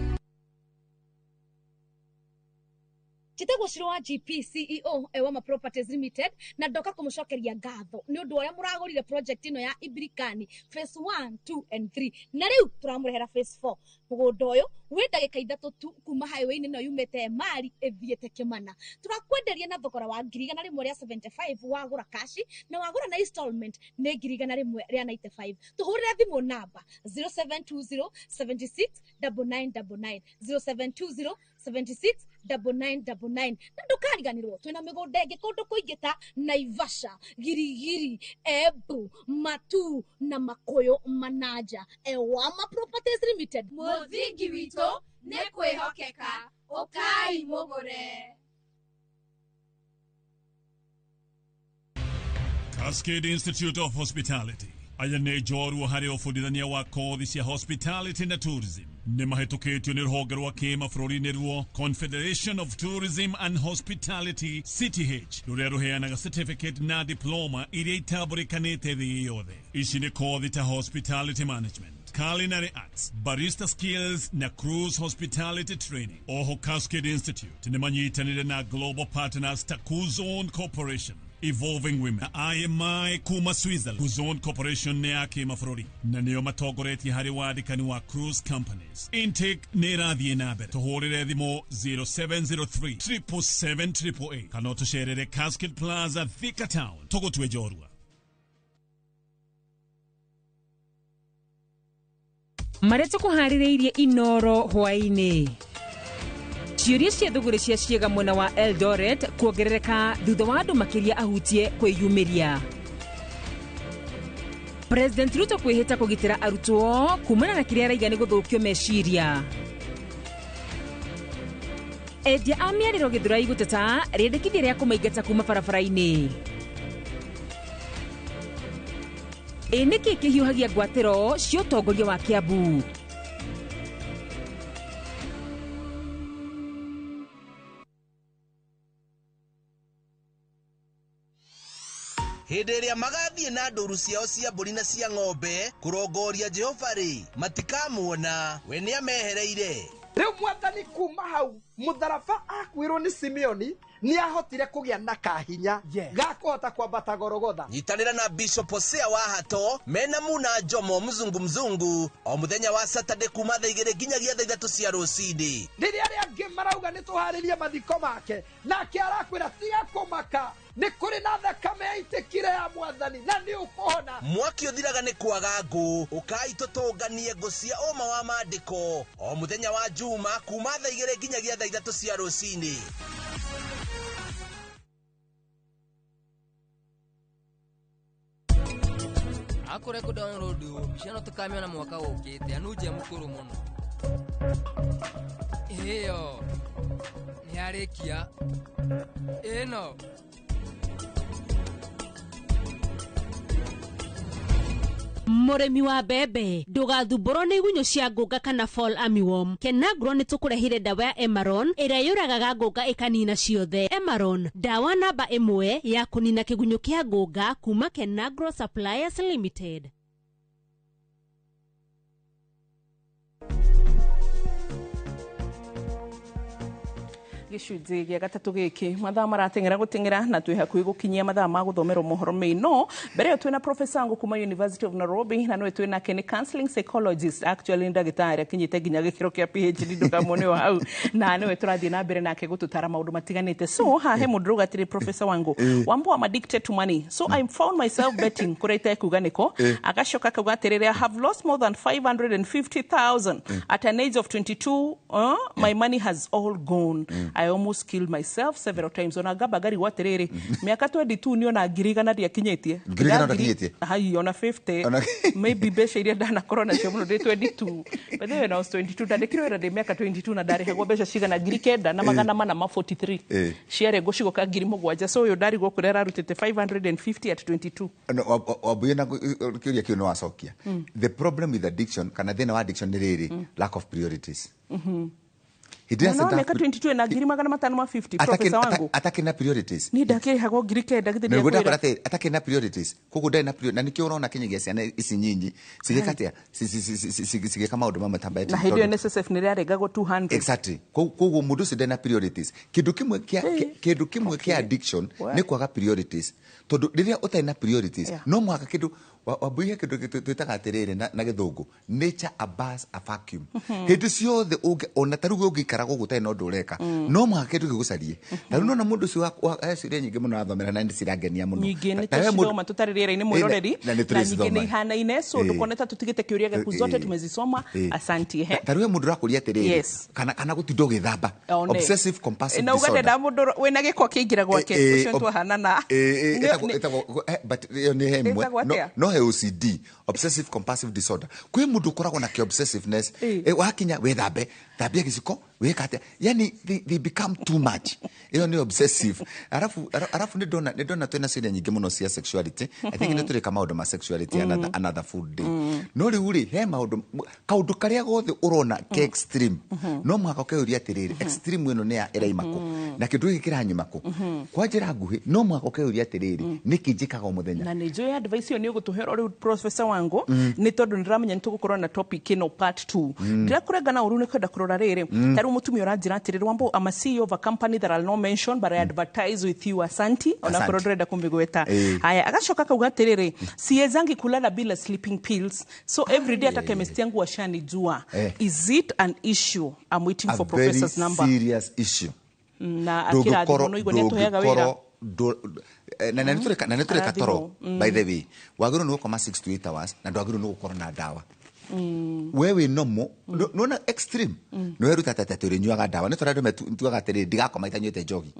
Njĩtagwo Shiro wa GP CEO Ewama Properties Limited na ndoka kũmũcokeria ngatho nĩ ũndũ ũrĩa mũragũrire project ĩno ya Ibirikani phase 1, 2 and 3 na rĩu tũramũrehera phase 4. Mũgũnda ũyũ wĩ ndagĩka 3 tu kuma highway-inĩ ĩno yumĩte Emali ĩthiĩte Kĩmana. Tũrakwenderia na thogora wa 175,000 wagũra kashi na wagũra na installment nĩ 195,000. Tũhũrĩre thimũ namba 0720 76 9999 0720 76 9999 na ndũkariganĩrwo twĩna mĩgũnda ĩngĩ kũndũ kũingĩ ta Naivasha, Girigiri, Embu, Matu na Makũyũ Manaja. Ewama Properties Limited, mũthingi witũ nĩ kwĩhokeka, ũkai mũgũre. Cascade Institute of Hospitality aya nĩ njorua harĩ ũbundithania wa kothi cia hospitality na tourism. Nĩ mahĩtũkĩtio nĩ rũhonge rwa kĩmabũrũri nĩruo Confederation of Tourism and Hospitality CTH, rũrĩa rũheanaga certificate na diploma iria itambũrĩkanĩte thĩ yothe. Ici nĩ kothi ta hospitality management, culinary arts, barista skills na cruise hospitality training. Oho Cascade Institute nĩ manyitanĩire na global partners ta Kuzon Corporation, Evolving Women na IMI kuma Switzerland. Kuzon Corporation nĩ ya kĩmabũrũri na nĩo matongoretie harĩ wandĩkani wa cruise companies. Intake nĩ ĩrathiĩ na mbere. Tũhũrĩre thimũ 0703 777 888 kana ũtũcerere Cascade Plaza, Thika Town. Tũgũtue njorua. Marĩa tũkũharĩrĩirie Inoro hwaĩ-inĩ. Ciũria cia thũgũrĩ cia ciĩga mwena wa Eldoret kuongerereka thutha wa andũ makĩria ahutie kwĩyumĩria. President Ruto kwĩhĩta kũgitĩra arutwo kumana na kĩrĩa araiga nĩ gũthũkio meciria. Endia a mĩarĩro Gĩthũrai gũteta rĩendekithia rĩa kũmaingata kuma barabara-inĩ. Ĩ nĩkĩ kĩhiũhagia ngwatĩro cia ũtongoria wa Kiambu? Hĩndĩ ĩrĩa magathiĩ na ndũru ciao cia mbũri na cia ng'ombe kũrongoria Jehova rĩ, matikamuona, we nĩamehereire. Rĩu mwathani kuma hau mũtharaba akuĩrwo nĩ Simeoni nĩ ahotire kũgĩa na kahinya ga kũhota kwambata Gorogotha. Nyitanĩra na Bishop Hosea wa Hato mena Muna Njomo mzungu mzungu o mũthenya wa Saturday kuma thaa 2 nginyagia thaa 3 cia rũcinĩ. Rĩrĩa arĩa angĩ marauga nĩ tũharĩrie mathiko make, nake arakwĩra tiga kũmaka, nĩ kũrĩ na thakame yaitĩkire ya mwathani na nĩ ũkũhona. Mwaki ũthiraga nĩ kwaga ngũ, ũkai tũtũnganie ngũ cia ũma wa maandĩko o mũthenya wa Juma kuma thaa 2 nginyagia thaa 3 cia rũcinĩ. Akore kũ download mbica ĩno tũkamĩona mwaka ũkĩte anunje mũkũrũ mũno. Ĩyo nĩarĩkia ĩno. Mũrĩmi wa mbembe ndũgathumbũrwo nĩ igunyũ cia ngũnga kana fall armyworm. Kenagro nĩ tũkũrehire ndawa ya Emaron ĩrĩa yũragaga ngũnga ĩkanina ciothe. Emaron, ndawa namba 1 ya kũnina kĩgunyũ kĩa ngũnga kuma Kenagro Suppliers Limited. Gĩcunjĩ gĩa gatatũ gĩkĩ, mathaa marateng'era gũteng'era na twĩ hakuhĩ gũkinyia mathaa ma gũthomerwo mohoro meino. Mbere ĩyo twĩna Professor Wangu kuma University of Nairobi, na nĩwe twĩ nake nĩ counseling psychologist, actually nĩ ndagĩtarĩ akinyĩte nginya gĩkĩro kĩa PhD, ndũkamuone o hau, na nĩwe tũrathiĩ na mbere nake gũtũtara maũndũ matiganĩte. So haha he mũndũ ũrauga atĩrĩ, "Professor Wangu, Wambo, I'm addicted to money, so I found myself betting kũrĩa itekuga nĩkũ." Agacoka akauga atĩrĩrĩ, "I have lost more than 550,000 at an age of 22. My money has all gone. I almost killed myself several times." Ona ngamba ngarigwo atĩrĩrĩ, mĩaka 22 nĩ ona 100,000 ndiakinyĩtie. 100,000 ndakinyĩtie? Hai, ona 50 maybe, mbeca iria ndanakorwo nacio mũno ndĩ 22. By the way, when I was 22, ndandĩkirwo wĩra ndĩ mĩaka 22 na ndarĩhagwo mbeca cigana? 9443. Ciarĩ ngũcigoka 7,000. So ũyũ ndarigwo kũrĩa ararutĩte 550 at 22. No, wambuye na kĩũria kĩu nĩ wacokia. The problem with addiction, kana thĩna wa addiction, nĩ rĩrĩ, lack of priorities. He doesn't No, have mĩaka 22 na 550,000, Professor Wangu. Atakĩ na priorities. Niĩ ndakĩrĩhagwo 9,000 githĩ? Nĩguo ndakora Ndiakwĩra. Atĩ atakĩ na priorities, koguo ndarĩ na priority, na nĩkĩo ũrona kinyagia ciana ici nyinyi cigĩka atĩa, cigĩka maũndũ mamwe ta betting, Na hĩndĩ ĩyo tondũ- NSSF nĩ rĩarengagwo 200. Exactly. Koguo mũndũ ũcio ndarĩ na priorities. Kĩndũ kĩmwe kĩa addiction Well. nĩ kwaga priorities, tondũ rĩrĩa ũtarĩ na priorities, no mũhaka kĩndũ wambuihe kĩndũ twĩtaga atĩrĩrĩ na gĩthũngũ, nature abhors a vacuum. Hĩndĩ ciothe ona ta rĩu ũngĩikara gũkũ ũtarĩ na ũndũ ũreka, no mũhaka kĩndũ gĩgũcarie. Ta rĩu nona mũndũ ũcio he ciũria nyingĩ mũno athomera na nĩ cirangenia mũno. Nyingĩ nĩ Ta he mũndũ- tũcithoma tũtarĩ rĩera-inĩ, mwĩroreri. Na nĩ Na nyingĩ tũrĩcithoma. nĩ ihanaine, so ndũkone ta tũtigĩte kĩũria gĩaku, zote tumezisoma. Asanti he. Ta rĩu he mũndũ ũrakũria atĩrĩrĩ, kana gũtinda ũgĩthamba, One. obsessive compulsive Na uga disorder. ndenda mũndũ wĩna gĩko kĩingĩra gwake. Ũcio nĩtwahanana. But ĩyo nĩ he ĩmwe. Ĩtagwo atĩa? No he OCD, obsessive compulsive disorder. Kwĩ mũndũ ũkoragwo na obsessiveness. Wakinya wĩthambe, thambia gĩciko, wĩka atĩa, yani they become too much. Ĩyo nĩ obsessive. Arabu nĩ ndona twĩna ciũria nyingĩ mũno cia sexuality. I think nĩ tũrĩka maũndũ ma sexuality another full day. No rĩu rĩ, he maũndũ, kaũndũ karĩa gothe ũrona ke extreme, no mũhaka ũkeyũria atĩrĩrĩ, extreme ĩno nĩ ya ĩraima kũ, na kĩndũ gĩkĩ kĩranyuma kũ? Kwa njĩra nguhĩ, no mũhaka ũkeyũria atĩrĩrĩ, nĩkĩ njĩkaga o mũthenya? Na nä njå advice ĩyo nä å gå tå hera rä u, Professor Wangu, nä tondå nä ndäramenya nä tå gå korwo na topic ĩno part 2. Ndirakũrenga na ũru nĩ kwenda kũrora rĩrĩ. Ta rĩu mũtumia ũranjĩra atĩrĩrĩ, "Wambo, I'm a CEO of a company that I'll not mention, but I advertise with you." Asanti onakorwo ndĩrenda kũmĩgweta. Haya, agacoka akauga atĩrĩrĩ, "Siezangi kulala bila sleeping pills, so every day hata chemist yangu washanijua. Is it an issue? I'm waiting A for very professor's number." serious issue. Na akĩrathimwo no igua nĩ atũheaga wĩra. Na nĩ tũrĩka toro. Arathimwo. By the way, wagĩrĩirwo nĩ gũkoma 6 to 8 hours, na ndwagĩrĩirwo nĩ gũkorwo na ndawa. We wĩ normal, nona extreme nĩ weruta atĩ ũrĩnyuaga ndawa, nĩ tondũ andũ metuaga atĩrĩrĩ, ndigakoma itanyuĩte njohi.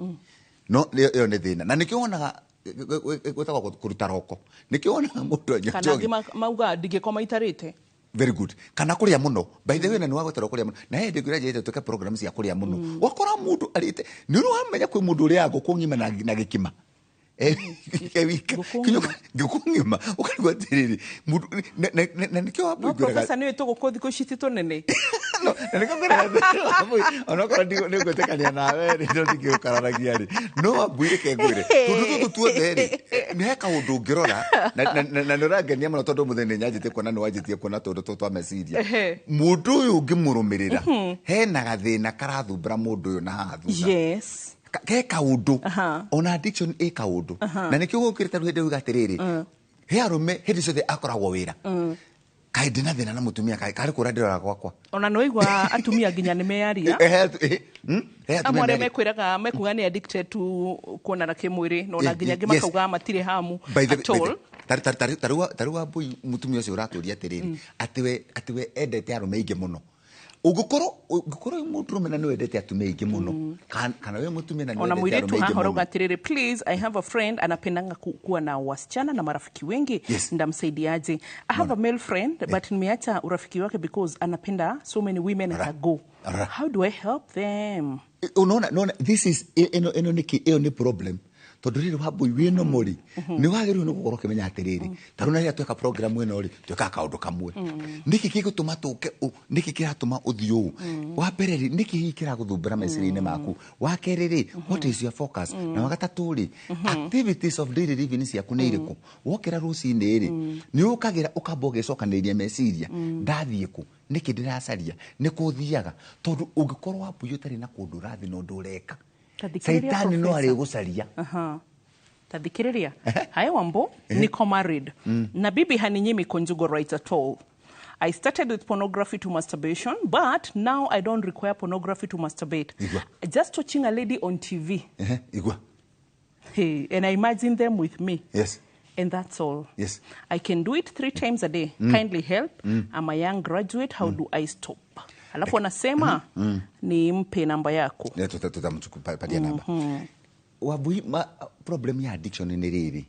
No ĩyo nĩ thĩna, na nĩkĩo wonaga gwĩtagwo kũruta roko, nĩkĩo wonaga mũndũ anyua Kana njohi. angĩ mauga ndingĩkoma itarĩte. Very good. Kana kũrĩa mũno. By the way, na nĩ wagweterwo kũrĩa mũno, na hĩndĩ ĩngĩ ũrĩa twĩke program cia kũrĩa mũno, wakora mũndũ arĩte, nĩ ũrĩ wamenya kwĩ mũndũ ũrĩaga ngũkũ ng'ima na gĩkima e wika, ngũkũ ng'ima, ũkarigwo atĩrĩrĩ, mũndũ na nĩkĩo No wambui. Professor, nĩ ũĩ tũgũkũ thikũ ici ti tũnene. Na nĩkĩo ngwĩraga, onokorwo nĩ ngwĩtĩkania nawe rĩ, no ndingĩgũkararagia rĩ, no wambui, reke ngwĩre, tũndũ tũtũ tuothe rĩ, nĩ he kaũndũ ũngĩrora na nĩ ũrangenia mũno, tondũ mũthenya nĩ nyanjĩtie kuona nĩ wanjĩtie kuona tũndũ tũtũ twa meciria. Mũndũ ũyũ ũngĩmũrũmĩrĩra, hena gathĩna karathumbũra mũndũ ũyũ na haha thutha. Ke kaũndũ. Ona addiction ĩ kaũndũ. Na nĩkĩo gũkĩrĩte rĩu hĩndĩ uga atĩrĩrĩ, he arũme hĩndĩ ciothe akoragwo wĩra, kaĩ ndĩna thĩna na mũtumia, kaĩ karĩ kũra ndĩrora gwakwa. Ona nĩ waigua atumia nginya nĩ meyaria. He atumia Amwe arĩa mearia. mekwĩraga mekuga nĩ addicted to kuonana kĩmwĩrĩ, na ona nginya angĩ makauga matirĩ hamu By the at all. tarĩu wambui, mũtumia ũcio ũratũria atĩrĩrĩ, atĩ we endete arũme aingĩ mũno, ũngĩkorwo wĩ mũndũrũme na nĩ wendete atumia aingĩ mũno, kana wĩ mũtumia na nĩ Ona wendete mwiritu arũme aingĩ haha mũno. ũrauga atĩrĩrĩ, "Please, I have a friend anapendanga kuwa na wasichana na marafiki wengi. Ndamsaidiaje? I have a male friend, but nimeacha urafiki wake because anapenda so many women at a go. How do I help them?" Unaona, this is ĩno nĩkĩ, ĩyo nĩ problem. Tondũ rĩrĩ Wambũi wĩno mũrĩ, nĩ wagĩrĩirwo nĩ gũkorwo ũkĩmenya atĩrĩrĩ, ta rĩu na rĩrĩa tweka program ĩno rĩ, twĩkaga kaũndũ kamwe. Nĩkĩ gĩgũtũma tũke ũ? Nĩkĩ kĩratũma ũthiĩ ũũ? Wa mbere rĩ, nĩkĩ hihi kĩragũthumbũra meciria-inĩ maku? Wa kerĩ rĩ, what is your focus? Na wa gatatũ rĩ, activities of daily living ciaku nĩ irĩkũ? Wokĩra rũcinĩ rĩ, nĩ ũkagĩra ũkamba ũgĩcokanĩrĩria meciria, ndathiĩ kũ, nĩkĩ ndĩracaria, nĩ kũ thiaga? Tondũ ũngĩkorwo Wambũi ũtarĩ na kũndũ ũrathiĩ na ũndũ ũreka, Ta thikĩrĩria, caitani no Professor. arĩgũcaria. Aha. Tathikiriria. Hi Wambo, niko married. Na bibi haninyimi conjugal rights at all. I started with pornography to masturbation, but now I don't require pornography to masturbate. Igua. Just watching a lady on TV. Ehe, igua. Hey, and I imagine them with me. And that's all. I can do it 3 times a day. Kindly help. I'm a young graduate. How do I stop? Alafu anasema nimpe namba yako. Yeah, tutamchukupatia namba. Wambui, problem ya addiction nĩ rĩrĩ,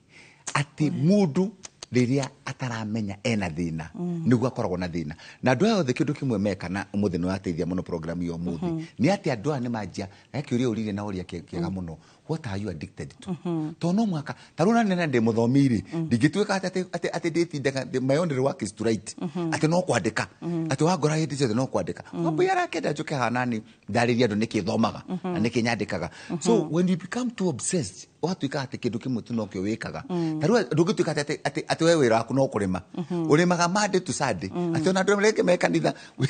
atĩ mũndũ rĩrĩa ataramenya ena thĩna, nĩguo akoragwo na thĩna. Na andũ aya othe kĩndũ kĩmwe meka, na ũmũthĩ nĩ wateithia mũno program ya ũmũthĩ, nĩ atĩ andũ aya nĩ manjia na kĩũria ũririe na ũria kĩega mũno, what are you addicted to? Tondũ no mũhaka ta rĩu nani ndĩ mũthomi rĩ, ndingĩtuĩka atĩ ndĩtindaga, my only work is to write, atĩ no kwandĩka, atĩ wangora hĩndĩ ciothe no kwandĩka. Wambui arakenda njũke haha nani ndarĩrie andũ nĩkĩ thomaga na nĩkĩ nyandĩkaga. So when you become too obsessed, ũgatuĩka atĩ kĩndũ kĩmwe tu nokĩo wĩkaga. Ta rĩu ndũngĩtuĩka atĩ we wĩra waku no kũrĩma, ũrĩmaga Monday to Sunday, atĩ ona andũ arĩa me kanitha wĩ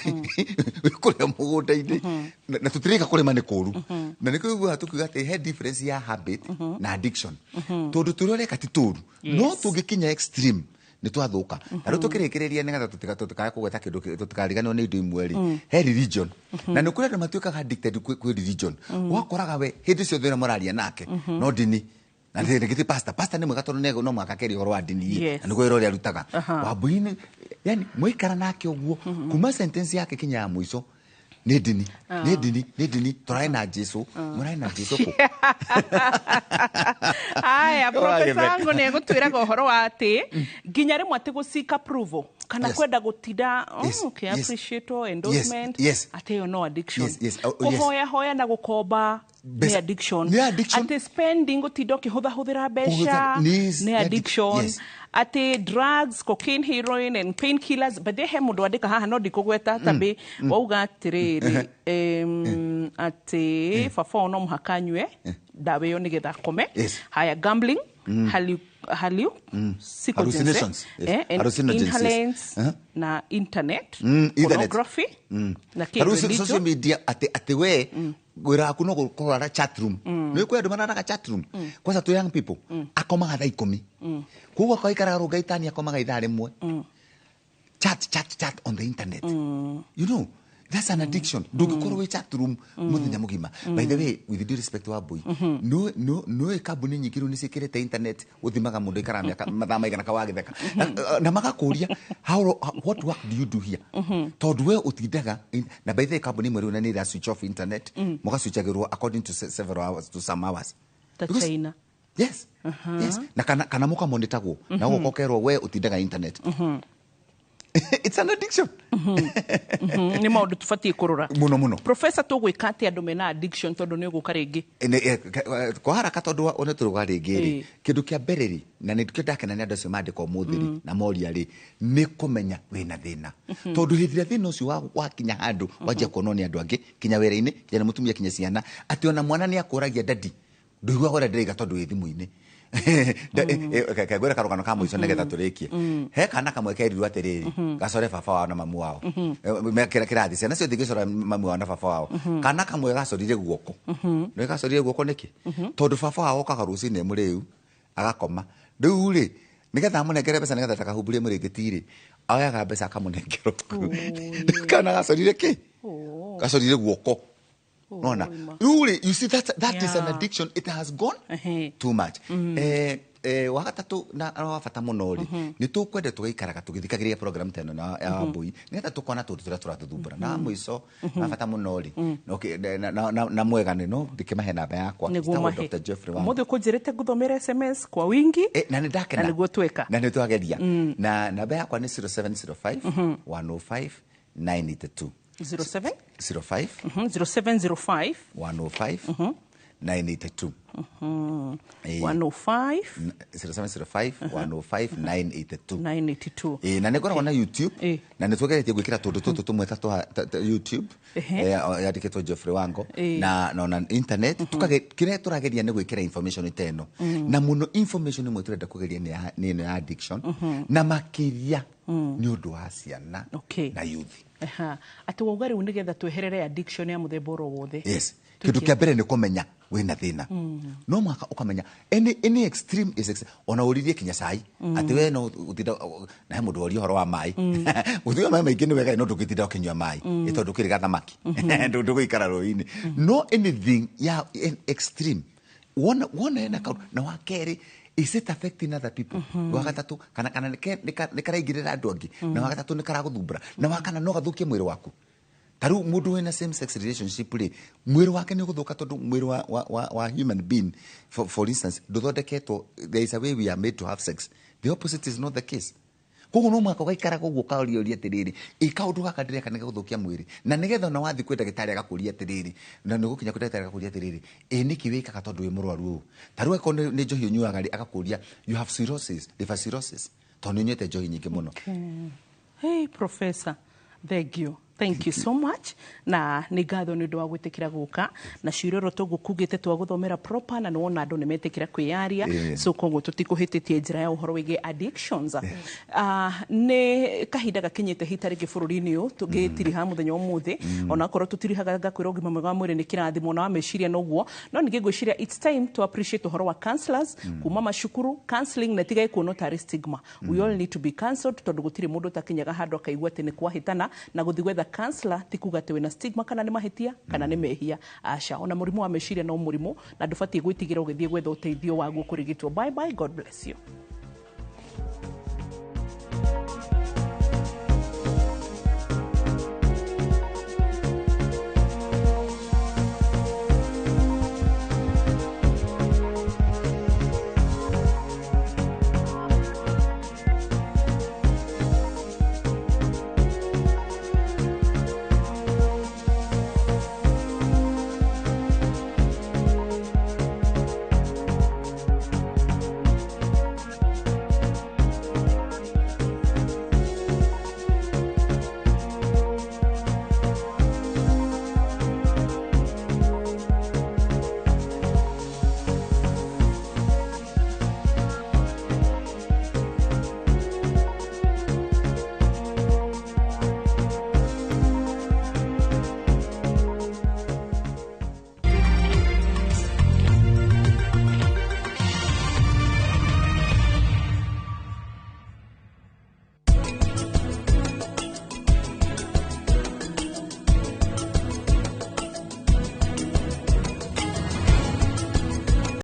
kũrĩa mũgũnda-inĩ. Na tũtirĩka kũrĩma nĩ kũũru, na nĩkĩo ũiguaga tũkiuga atĩ he difference ya habit na addiction, tondũ tũrĩa ũreka ti tũũru, no tũngĩkinya extreme nĩ twathuka. Na rĩu tũkĩrĩkĩrĩria, nĩgetha tũtikae kũgweta kĩndũ tũtikariganĩrwo nĩ indo imwe rĩ, he religion. Na nĩ kũrĩ andũ matuĩkaga addicted kwĩ religion. Wakoraga we hĩndĩ ciothe ũrĩa mũraria nake no ndini, na rĩngĩ ti pastor. Pastor nĩ mwega tondũ no mũhaka keria ũhoro wa ndini, na nĩguo wĩra ũrĩa arutaga. Wambui-inĩ, yani mwaikara nake ũguo, kuma sentence yake kinya ya mũico nĩ ndini, nĩ ndini, nĩ ndini, tũrarĩ na Jesu, mũrarĩ na Jesu kũ? Aya, Wagĩtheka. Profesa wangu nĩ egũtwĩraga ũhoro wa atĩ nginya rĩmwe atĩ gũseek approval kana kwenda gũtinda okay, appreciate endorsement, atĩ ĩyo no addiction. Yes, oh, yes. Kũhoya hoya na gũkomba nĩ addiction. Nĩ addiction. Atĩ spending, gũtinda ũkĩhũthahũthĩra mbeca Kũhũthĩra- nĩ nĩ addiction. Atĩ drugs, cocaine, heroin and painkillers. But he mũndũ andĩka haha no ndikũgweta tabĩ, wauga atĩrĩrĩ, atĩ baba wao no mũhaka anyue ndawa ĩyo nĩgetha akome. Haya, gambling, psychogens, Hallucinations, yes. and Hallucinogens, yes. inhalants na internet, Internet. pornography na kĩ Ta rĩu religion. social media, atĩ we wĩra waku no kũrora chat room. Nĩ kwĩ andũ mararaga chat room, kwanza tu young people. Akomaga thaa 10, koguo akaikaraga rũnga itani, akomaga ithaa 1, chat, chat, chat on the internet. You know that's an addiction. Ndũngĩkorwo wĩ chat room mũthenya mũgima. By the way, with due respect, Wambui, no kambuni nyingĩ rĩu nĩ ciĩkĩrĩte internet ũthimaga mũndũ aikaraga mĩaka mathaa maigana kawagĩtheka, na magakũria, what work do you do here? Tondũ we ũtindaga na by the way, kambuni imwe rĩu na nĩ ira switch off internet, mũgacwitchagĩrwo according to several hours, to some hours. Ta China. Yes. Yes, na kana mũkamonitagwo na ũgoka ũkerwo we ũtindaga internet. It's an addiction. Nĩ maũndũ tũbatiĩ kũrora mũno mũno. Professor, tũgwĩka atĩ andũ mena addiction, tondũ nĩ ũgũka rĩngĩ? Kwa haraka, tondũ nĩ tũrũga rĩngĩ rĩ, kĩndũ kĩa mbere rĩ, na nĩ kĩo ndakena nĩ andũ acio mandĩka ũmũthĩ rĩ, na moria rĩ, nĩ kũmenya wĩna thĩna. Tondũ hĩndĩ ĩrĩa thĩna ũcio wakinya handũ wanjia kuonwo nĩ andũ angĩ, kinya wĩra-inĩ, kinya nĩ mũtumia, kinya ciana, atĩ ona mwana nĩ akũragia, "Daddy, ndũiguaga ũrĩa ndĩraiga tondũ wĩ thimũ-inĩ." Ngwĩra karũgano ka mũico nĩgetha tũrĩkie. He kana kamwe kerirwo atĩrĩrĩ, gacore baba wao na mamu wao. Me kĩrathi ciana ciothe igĩcora mamu wao na baba wao. Kana kamwe gacorire guoko. Nĩ gacorire guoko nĩkĩ? Tondũ baba wao okaga rũcinĩ mũrĩu agakoma, rĩu rĩ, nĩgetha amũnengere mbeca nĩgetha ndakahumburie mũrĩngĩti rĩ, oyaga mbeca akamũnengera ũguo. Kana gacorire kĩ? Gacorire guoko. Nona rĩu rĩ, you see that is an addiction. It has gone too much. Wa gatatũ na wa bata mũno rĩ, nĩ tũkwenda tũgaikaraga tũgĩthikagĩrĩria program ta ĩno na ya Wambui, nĩgetha tũkona tũndũ tũrĩa tũratũthumbũra. Na wa mũico na bata mũno rĩ, na mwega nĩ no ndĩkĩmahe namba yakwa. Nĩguo Njĩtagwo mahe. Dr. Jeffrey Wangũ. Ũmũthĩ ũkũnjĩrĩte ngũthomere SMS kwa wingi. Na nĩ ndakena. Na nĩguo tweka. Na nĩ twageria. Na namba yakwa nĩ 0705 105 982. 07 05 0705 105 982. 105. 0705 105 982. 982. Ĩĩ, na nĩ ngoragwo na YouTube, na nĩ tũgeretie gwĩkĩra tũndũ tũtũ tũmwe ta twa YouTube. Yandĩkĩtwo Geoffrey Wango. Na ona internet kĩrĩa tũrageria nĩ gwĩkĩra information ta ĩno, na mũno information ĩmwe tũrenda kũgeria nĩ ĩno ya addiction, na makĩria nĩ ũndũ wa ciana na youth. Aha. Atĩ wauga rĩu nĩgetha tweherere addiction ya mũthemba oro wothe. Yes, kĩndũ kĩa mbere nĩ kũmenya wĩna thĩna. No mũhaka ũkamenya any extreme is extreme. Ona ũririe kinya cai, atĩ we no ũtinda na he mũndũ woria ũhoro wa maĩ. Gũtiga maĩ maingĩ nĩ wega, no ndũngĩtinda ũkĩnyua maĩ, ĩ tondũ ndũkĩrĩ gathamaki, ndũgũikara rũĩ-inĩ. No anything ya extreme, wona ena kaũndũ. Na wa kerĩ, is it affecting other people? Wa gatatũ, kana nĩ karaingĩrĩra andũ angĩ? Na wa gatatũ, nĩ karagũthumbũra? Na wa kana, no gathũkie mwĩrĩ waku? Ta rĩu mũndũ wĩna same sex relationship rĩ, mwĩrĩ wake nĩ ũgũthũka, tondũ mwĩrĩ wa human being, for instance, ndũthondeketwo. There is a way we are made to have sex, the opposite is not the case. Koguo no mũhaka ũgaikaraga ũguo ũkaũria ũria atĩrĩrĩ, ĩ kaũndũ gaka ndĩreka nĩ gagũthũkia mwĩrĩ? Na nĩgetha ona wathiĩ kwĩ ndagĩtarĩ agakũria atĩrĩrĩ, na nĩ ũgũkinya kwĩ ndagĩtarĩ agakũria atĩrĩrĩ, ĩ nĩkĩ wĩkaga tondũ wĩ mũrwaru ũũ? Ta rĩu angĩkorwo nĩ njohi ũnyuaga rĩ, agakũria, you have cirrhosis, liver cirrhosis, tondũ nĩ ũnyuĩte njohi nyingĩ mũno. Hey, Professor, thank you. Thank you so much. Na nĩ ngatho nĩ ũndũ wa gwĩtĩkĩra gũka na ciũria oro tũgũkugĩte twa gũthomera proper, na nĩ wona andũ nĩ metĩkĩra kwĩyaria. So koguo tũtikũhĩtĩtie njĩra ya ũhoro wĩgiĩ addictions. Nĩ kahinda gakinyĩte hita rĩngĩ bũrũri-inĩ ũyũ tũgĩtiriha mũthenya wa ũmũthĩ. Onakorwo tũtirihaga, ngakwĩra ũgima mwega wa mwĩrĩ nĩ kĩrathimo, na wa meciria noguo, no ningĩ ngwĩciria it's time to appreciate ũhoro wa counselors kuma macukuru. Counseling na itigae kuonwo tarĩ stigma. We all need to be counselled, tondũ gũtirĩ mũndũ ũtakinyaga handũ akaigua atĩ nĩ kwahĩtana, na gũthiĩ gwetha counselor ti kuga atĩ wĩna stigma kana nĩ mahĩtia kana nĩ mehia. Aca, ona mũrimũ wa meciria no mũrimũ, na ndũbatiĩ gwĩtigĩra ũgĩthiĩ gwetha ũteithio waguo kũrigitwo. Bye bye, God bless you.